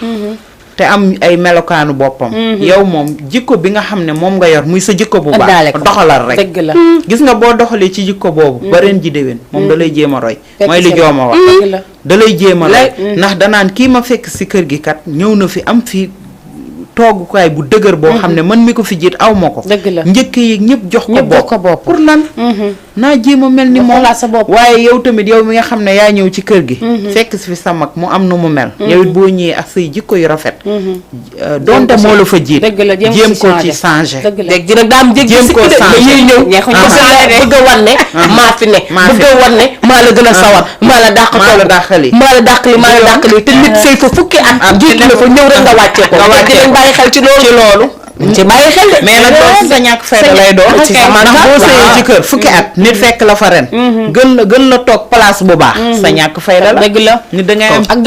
te am ay melokaanu boppam yow moom jikko bi nga xam ne moom nga yor muy sa jikko bu baax doxalal rek dëgg la gis nga boo doxalee ci jikko boobu ba ren ji déwén moom da lay jéem a roy mooy li jooma wax da lay jéem a roy ndax danaan kii ma fekk si kër gi kat ñëw na fi am fi toogukaay bu dëgër boo xam ne man mi ko fi jiit aw ma ko njëkk yi ñëpp jox ko bopp pour lan naa jéem a mel ni moom waaye yow tamit yow mi nga xam ne yaa ñëw ci kër gi fekk si fi sa mag mu am nu mu mel yow it boo ñëwee ak say jikko yu rafet donte moo la fa jiit jéem ko ci changé léegi nag daa am jéem ko changé ñëw bëgg a wan ne maa fi ne bëgg a wan ne maa la gën a sawar maa la dàq maa la dàqali te nit sëy fa fukki at jiit la fa ñëw rek nga wàccee ko bàyyi xel ci loolu ci bàyyi xel de mais nag doon si sa ñàkk fayda lay doon ndax boo sëyee ci kër fukki at nit fekk la fa ren gën la toog place bu baax sa ñàkk fayda la dëgg la nit da ngay am ak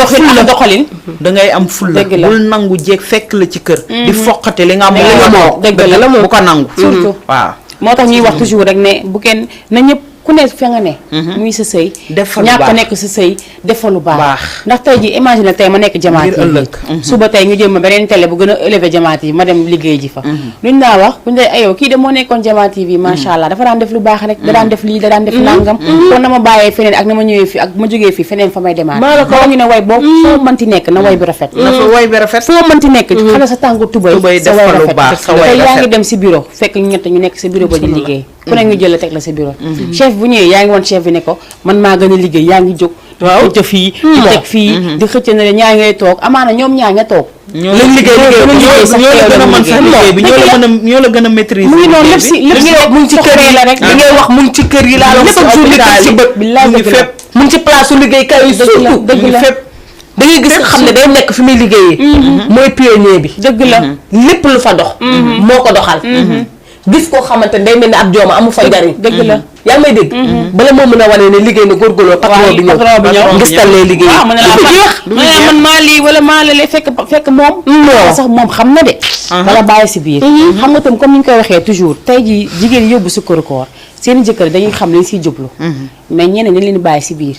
doxalin da ngay am fulla bul nangu jéeg fekk la ci kër di foqati li nga moo dëgg la bu ko nangu surtout waaw moo tax ñuy wax toujours rek ne bu kenn na ñëpp ku ne fa nga ne muy sa sëy ñàkk a nekk sa sëy defa lu baax ndax tey ji imagine tey ma nekk Jama TV suba tey ñu jëm ma beneen télé bu gën a élevé Jama TV ma dem liggéey ji fa luñ naa wax buñu dee ayoo kii de moo nekkoon Jama TV macha allah dafa daan def lu baax rek da daan def lii da daan def nangam kon na ma bàyyee feneen ak na ma ñëwee fii ak ma jógee fii feneen fa may demaat moo ñu ne way boobu foo mënti nekk na way bi rafet foo mënti nekk xale sa tàngu tubay sa way rafet tey yaa ngi dem si bureau fekk ñu ñett ñu nekk si bureau ba di liggéey ku ne ñu jël la teg la sa bureau chef bu ñëwee yaa ngi woon chef bi ne ko man maa gën a liggéey yaa ngi jóg xëcc fii di teg fii di xëcc na le ñaa ngay toog amaana ñoom ñaa nga toog ñoo la gën a mën sax liggéey bi ñoo la gën a maîtriser mu ngi noonu lépp si lépp mu ngi ci kër yi la rek li ngay wax mu ngi ci kër yi laa la lépp jour li teg ci bët mu ngi fépp mu ngi ci place su liggéeykaay yi surtout dëgg la fépp da ngay gis nga xam ne day nekk fi muy liggéeyee mooy pionnier bi dëgg la lépp lu fa dox moo ko doxal gis koo xamante ne day mel ni ab jooma amu fa njariñ dëgg la yaa ngi may dégg bala moo mën a wane ne liggéey na góorgóorloo patron bi ñëw ngis tal lay liggéey waaw mu ne la man maa lii wala maa la lee fekk moom sax moom xam na de wala bàyyi si biir xam nga tam comme ni ñu koy waxee toujours tey ji jigéen yóbbu si koor seen jëkkër dañuy xam lañ siy jublu mais ñeneen dañ leen bàyyi si biir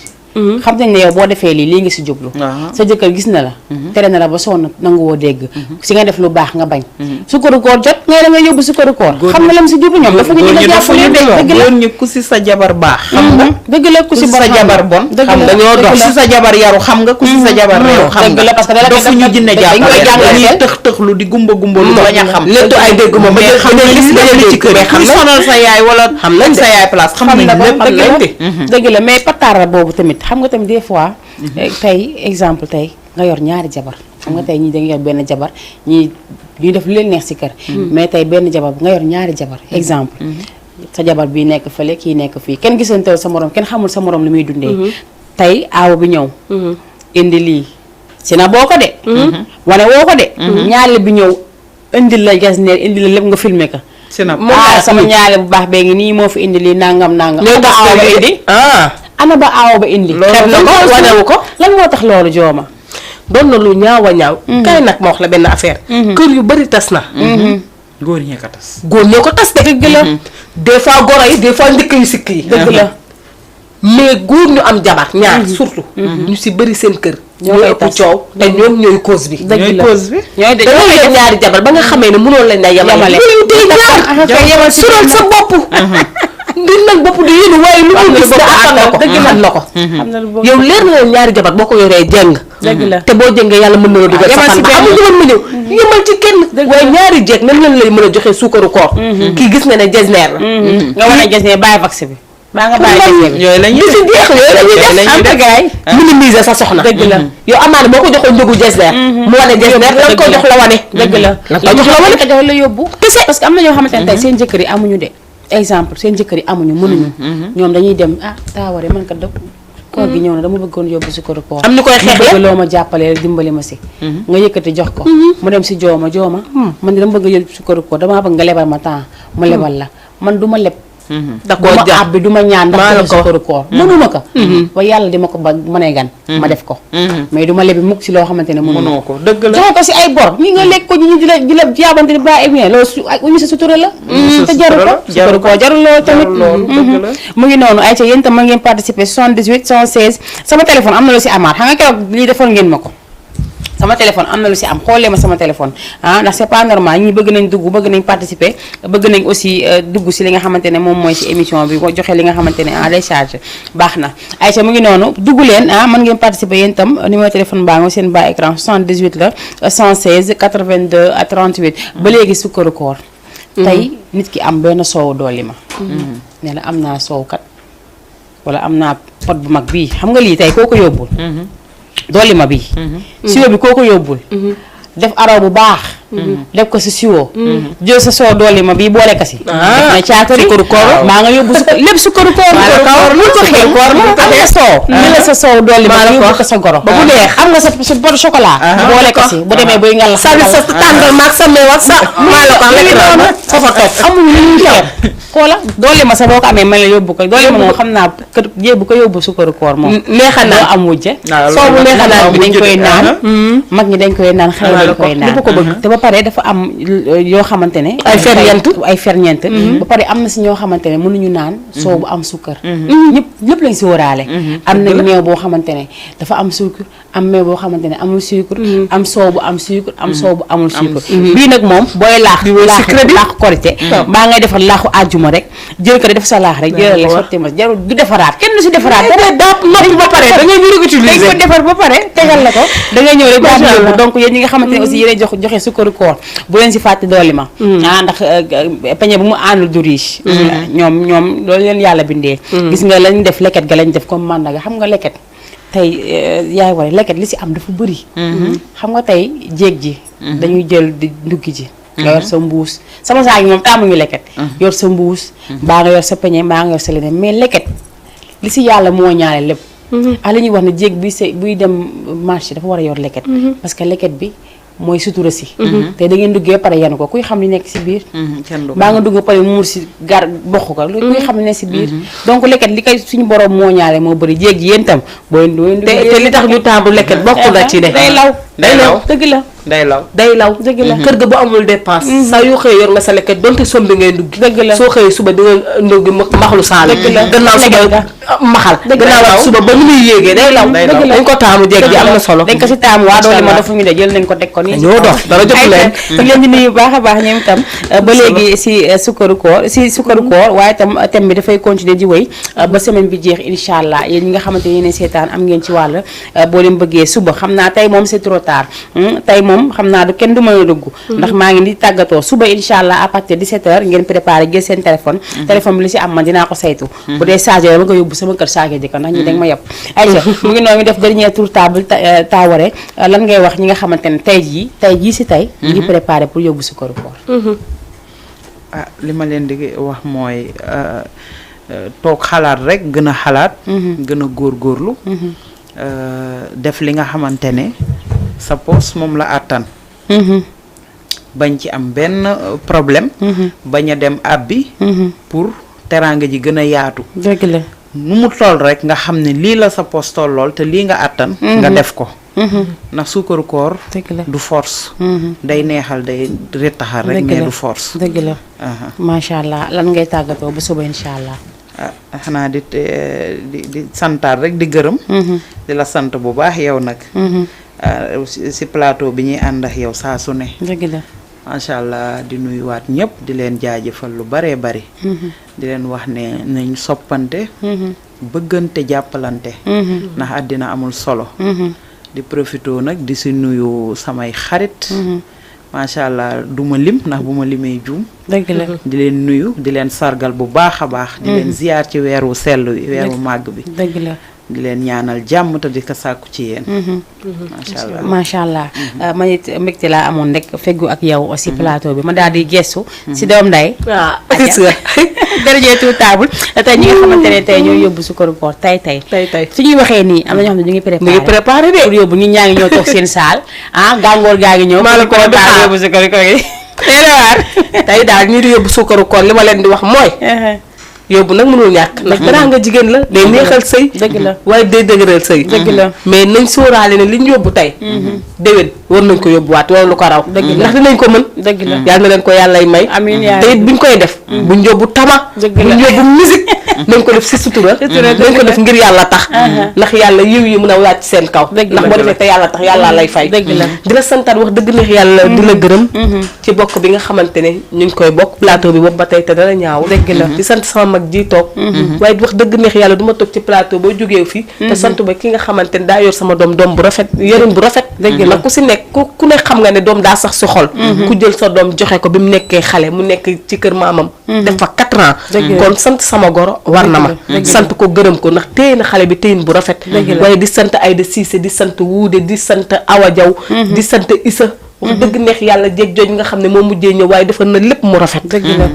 xam nañ ne yow boo defee lii nga si jublu sa jëkkër gis na la tere na la ba sonn nangu woo dégg si nga def lu baax nga bañ su koor jot ngay da nga yóbbu si koor xam na lam si jublu ñoom dafa ñu la jàppale dëgg la góor ñi ku si sa jabar baax xam nga dëgg la ku si sa jabar bon xam nga ñoo dox ku si sa jabar yaru xam nga ku si sa jabar réew xam nga parce que dofu ñu jinne jàppale dañuy tëx-tëxlu di gumba lu bañ a xam léttu ay dégg moom mais xam nga gis nga ci kër kuy sonal sa yaay wala xam nañ sa yaay place xam nañ lépp dëgg la mais pataara boobu tamit xam nga tamit des fois tey exemple tey nga yor ñaari jabar xam nga tey ñii da nga yor benn jabar ñii ñuy def lu leen neex si kër mais tey benn jabar nga yor ñaari jabar exemple sa jabar bi nekk fële kii nekk fii kenn gisantewul sa morom kenn xamul sa morom lu muy dundee tey aaw bi ñëw indi lii si na boo ko de wane woo ko de ñaareel bi ñëw indil la gas neer indil la lépp nga filmer ko sama ñaareel bu baax bee ngi nii moo fi indi lii nangam ana ba aaw ba indi xeeb na ko wanewu ko lan moo tax loolu jooma doon na lu ñaaw a ñaaw. kay nag ma wax la benn affaire. kër yu bari tas na. góor ñee ko tas. góor ñoo ko tas de. dëgg la des fois goro yi des fois njëkk yu sikk yi. dëgg la mais góor ñu am jabar ñaar surtout. ñu si bëri seen kër. ñooy ëpp coow te ñoom ñooy cause bi. ñooy cause bi. ñooy de dañoo yor ñaari jabar ba nga xamee ne mënoon lañ la yemale. loolu day ñaar sural sa bopp. di nag bopp di yéen waaye lu mu gis nga attan na ko xam na ko. yow leer na leen ñaari jabar boo ko yoree jeng. dëgg la te boo jëngee yàlla mën na la dugal sa fan ba amul woon mu ñëw yemal ci kenn waaye ñaari jeeg nan lañ lay mën a joxe suukaru koor. kii gis nga ne jesneer la. nga war a jesneer bàyyi vaccin bi. baa nga bàyyi jesneer bi yooyu la ñuy si jeex yooyu la ñuy def am na gaay minimiser sa soxna. dëgg la yow amaana boo ko joxoon njëgu jesneer mu wane jesneer la ko jox la wane. dëgg la la ko jox la wane jox la yóbbu kese parce que am na ñoo xamante ne tey seen jëkkër yi amuñu de exemple seen jëkkër yi amuñu mënuñu ñoom dañuy dem taaware man kat dëpp koor gi ñëw na dama bëggoon yóbbu si koor koor am ñu koy xeexle bëgg loo ma jàppale rek dimbali ma si nga yëkkati jox ko mu dem si jooma man dama bëgg yóbbu si koor koor damaa bëgg nga lebal ma temps mu lebal la man du ma leb da koo duma jàpp àbbi du ma ñaan ndax ko si koor koor mënuma ko ba yàlla di ma ko ba mënee gan ma def ko mais du ma lebi mukk si loo xamante ne mënoo ko dëgg la. joxe ko si ay bor ñi nga lekk ko ñi di la jaabante ni ba bien loolu su uñu sa sutura la te jaru ko sutura ko jarul loolu tamit mu ngi noonu ay ca yéen tam ma ngeen participer 78 116 sama téléphone am na lu si amaat xam nga keroog lii defoon ngeen ma ko sama téléphone am na lu si am xoolee ma sama téléphone ndax c'est pas normal ñi bëgg nañ dugg bëgg nañ participer bëgg nañ aussi dugg si li nga xamante ne moom mooy si émission bi joxe li nga xamante ne en décharge baax na Aïcha mu ngi noonu dugg leen mën ngeen participer yéen itam numéro téléphone baa nga seen bas écran 78 la 116 82 38 ba léegi sukkaru koor tey nit ki am benn soow dooli ma ne la am naa soow kat wala am naa pot bu mag bii xam nga lii tey koo ko yóbbul dooli ma bii siwo bi koo ko yóbbul def araw bu baax def ko si siwo jël sa soo dooli ma bii boole ka si def na caakari sukkaru koor maa nga yóbbu lépp sukkaru koor lu ko xew am nga soow ni la sa soow dooli ma yóbbu ko sa goro ba mu neex am nga sa pot chocolat boole ko si bu demee buy ngal sa tàngal maag sa meew ak sa maa la ko lekk na fa fa toog amuñu lu ñuy xeeb koola dooli ma sa boo ko amee man la yóbbu ko dooli ma moom xam naa kër jébu ko yóbbu sukkaru koor moom neexa naa am wujje soo bu neexa naa bi dañ koy naan mag ñi dañ koy naan xale dañ koy naan ko bëgg te ba pare dafa am yoo xamante ne ay ferñeent ba pare am na si ñoo xamante ne mënuñu naan soow bu am sukkar ñëpp lañ si wóoraale am nañ meew boo xamante ne dafa am sucre am meew boo xamante ne amul sucre am soow bu am sucre am soow bu amul sucre bii nag moom booy laax korité baa ngay defar laaxu àjjuma rek jël ko def sa laax rek jëlal la sotti ma jarul du defaraat kenn du si defaraat daa noppi ba pare da ngay ñu utiliser dañ ko defar ba pare tegal la ko da ngay ñëw rek daal di yóbbu donc yéen ñi nga xamante ne aussi yéen joxe sukkaru koor bu leen si fàtte dooli ma ndax peñe bu mu àndul du riche ñoom loolu leen yàlla bindee gis nga lañ def leket ga lañ def comme mandaga xam nga leket tey yaay ware leket li si am dafa bëri xam nga tey jéeg ji dañuy jël di nduggi ji nga yor sa mbuus sama saa yi moom taamuñu leket yor sa mbuus mbaa nga yor sa peñe mbaa nga yor sa leneen mais leket li si yàlla moo ñaale lépp li ñuy wax ne jéeg buy dem marché dafa war a yor leket parce que leket bi mooy sutura si te da ngeen duggee pare yanu ko kuy xam li nekk si biir mbaa nga dugg pare muur si gar bokk ko kuy xam li nekk si biir donc leket li koy suñu borom moo ñaale moo bëri jéeg yéen tam booy te li tax ñu taamu leket bokk na ci de day law dëgg la day law dëgg la kër ga bu amul dépense saa yoo xëyee yor nga sa leket donte som bi ngay nduggi dëgg la soo xëyee suba di nga nduggi maxlu saal gannaaw suba maxal gannaaw suba ba nu muy yéegee day law dañ ko taamu jéeg ji am na solo dañ ko si taamu waa doole ma dafa ñu de jël nañ ko teg ko nii ñoo dox dara jotu leen ñu leen di nuyu baax a baax ñoom itam ba léegi si sukkaru koor waaye itam thème bi dafay continuer di wéy ba semaine bi jeex incha allah yéen ñi nga xamante ne yéen seetaan am ngeen ci wàll boo leen bëggee suba xam naa tey moom c'est trop tard tey moom xam naa du kenn du mën a dugg ndax maa ngi di tàggatoo suba incha allah à partir de 17h ngeen préparé jël seen téléphone bi li si am man dinaa ko saytu bu dee chargé ma nga yóbbu sama kër chargé ji ko ndax ñi dañ ma yeb ayca mu ngi noonu def dernier tour table taaware lan ngay wax ñi nga xamante ne tey jii si tey ñu ngi préparé pour yóbbu sukkaru koor li ma leen di wax mooy toog xalaat rek gën a xalaat gën a góorgóorlu def li nga xamante ne sa poos moom la àttan bañ ci am benn problème bañ a dem àbbi pour teraanga ji gën a yaatu dëgg la nu mu toll rek nga xam ne lii la sa poos tollool te lii nga àttan nga def ko ndax suukaru koor dëgg la du force day neexal day rettaxal rek mais du force dëgg la macha allah lan ngay tàggatoo ba suba incha allah. xanaa di santaat rek di gërëm di la sant bu baax yow nag si plateau bi ñuy ànd ak yow saa su ne dëgg la macha allah di nuyuwaat ñëpp di leen jaajëfal lu baree bari di leen wax ne nañ soppante bëggante jàppalante ndax àddina amul solo di profito nag di si nuyu samay xarit macha allah du ma lim ndax bu ma limee juum dëgg la di leen nuyu di leen sargal bu baax a baax di leen ziyaar ci weeru sell wi weeru màgg bi dëgg la di leen ñaanal jàmm te di ko sàkku ci yéen macha allah macha allah man it mbégte laa amoon rek feggu ak yow aussi plateau bi ma daal di gestu si doom nday dernier table tey ñi nga xamante ne tey ñooy yóbbu sukkaru koor tey su ñuy waxee nii am na ñoo xam ne ñu ngi préparé de pour yóbbu ñi ñaa ngi ñëw toog seen saal gàngoor gaa ngi ñëw maa la ko préparé yóbbu sukkaru koor gi tey daal ñi di yóbbu sukkaru koor li ma leen di wax mooy yóbbu nag mënul ñàkk ndax danaa nga jigéen la day neexal sëy dëgg la waaye day dëgëral sëy dëgg la mais nañ sóoraale ne li ñu yóbbu tey déwén war nañ ko yóbbuwaat wala lu ko raw ndax dinañ ko mën dëgg la yàlla na leen ko yàllay may amiin yaa te it buñ koy def buñ yóbbu tama buñ yóbbu musique nañ ko def si sutura nañ ko def ngir yàlla tax ndax yàlla yiw yi mën a wàcc seen kaw ndax boo defee te yàlla tax yàlla lay fay dëgg la di la santaat wax dëgg neex yàlla di la gërëm ci bokk bi nga xamante ne ñu ngi koy bokk plateau bi boobu ba tey te dara ñaaw dëgg la di sant sama mag ji toog waaye wax dëgg neex yàlla du ma toog ci plateau boo jógee fi te sant ba ki nga xamante ne daa yor sama doom bu rafet yarin bu rafet dëgg la ku si nekk ku ne xam nga ne doom daa sax si xol ku jël sa doom joxe ko bi mu nekkee xale mu nekk ci kër maamam def fa 4 ans kon sant sama goro war na ma sant ko gërëm ko ndax téye na xale bi téyin bu rafet waaye di sant Aïda Cissé di sant Wuude di sant Awa Diaw di sant Issa wax dëgg neex yàlla jéeg jooj nga xam ne moo mujjee ñëw waaye defal na lépp mu rafet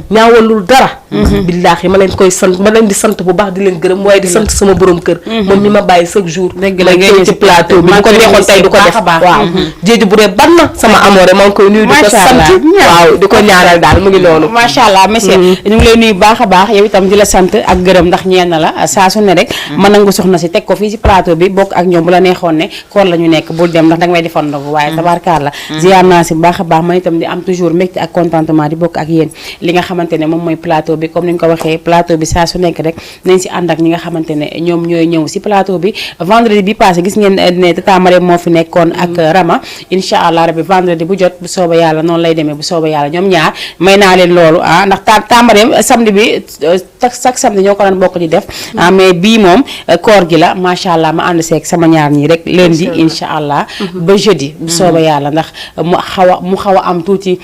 ñaawalul dara billaahi ma leen koy sant ma leen di sant bu baax di leen gërëm waaye di sant sama borom kër moom mi ma bàyyi chaque jour may teew ci plateau bi bu ko neexoon tey du ko def waaw jéeju bu dee ban na sama amoore maa ngi koy nuyu di ko sant waaw di ko ñaanal daal mu ngi noonu macha allah monsieur ñu ngi lay nuyu baax a baax yow itam di la sant ak gërëm ndax ñeen na la saa su ne rek mën nangu soxna si teg ko fii ci plateau bi bokk ak ñoom bu la neexoon ne koor la ñu nekk bul dem ndax danga may defal ndogu waaye tabaarkalla ziar naa si baax a baax man itam di am toujours mbégte ak contentement di bokk ak yéen li nga xamante ne moom mooy plateau bi comme ni ñu ko waxee plateau bi saa su nekk rek nañ si ànd ak ñi nga xamante ne ñoom ñooy ñëw si plateau bi vendredi bi passé gis ngeen ne Tata Marème moo fi nekkoon ak Rama incha allah rabbi vendredi bu jot bu sooba yàlla noonu lay demee bu sooba yàlla ñoom ñaar may naa leen loolu ndax Tata Marème samedi bi chaque samedi ñoo ko daan bokk di def mais bii moom koor gi la macha allah ma ànd seeg sama ñaar ñii rek lundi incha allah ba jeudi bu sooba yàlla ndax mu xaw a am tuuti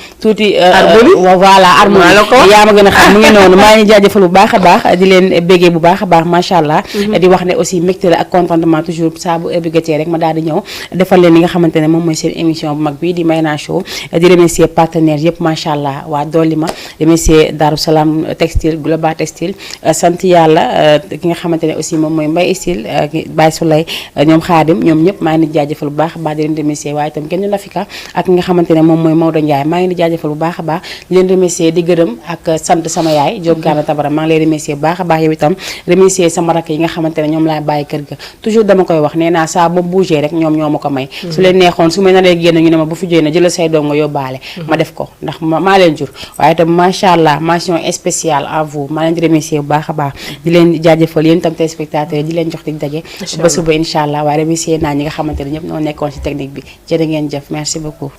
voilà harmonie yaa ma gën a xam mu ngi noonu maa ngi jaajëfal bu baax a baax di leen béggee bu baax a baax macha allah di wax ne aussi mbégte la ak contentement toujours saa bu obligaté rek ma daal di ñëw defal leen li nga xamante ne moom mooy seen émission bu mag bi di Mayna Show di remercier partenaires yëpp macha allah waa dolli ma remercier Darou Salam textile Global textile sant yàlla ki nga xamante ne aussi moom mooy Mbaye Style Baye Souley ñoom Xaadim ñoom ñëpp maa ngi di jaajëfal bu baax a baax di leen remercier waaye itam kenn Nafika ak nga xamante ne moom mooy Maodo Ndiaye maa ngi di jaajëfal bu baax a baax di leen remercier di gërëm ak sant sama yaay Diop Gana Tabara maa ngi lay remercier bu baax a baax yow itam remercier sama rakk yi nga xamante ne ñoom laa bàyyi kër ga toujours dama koy wax nee naa saa ba bougé rek ñoom ñoo ma ko may su leen neexoon su ma naree génn ñu ne ma bu fi jógee na jëlal say doom nga yóbbaale ma def ko ndax maa leen jur waaye itam macha allah mention spéciale à vous maa leen di remercier bu baax a baax di leen jaajëfal yéen itam téléspectateurs di leen jox dig daje ba suba incha allah waaye remercier naa ñi nga xamante ne ñëpp noo nekkoon ci technique bi jërë ngeen jëf merci beaucoup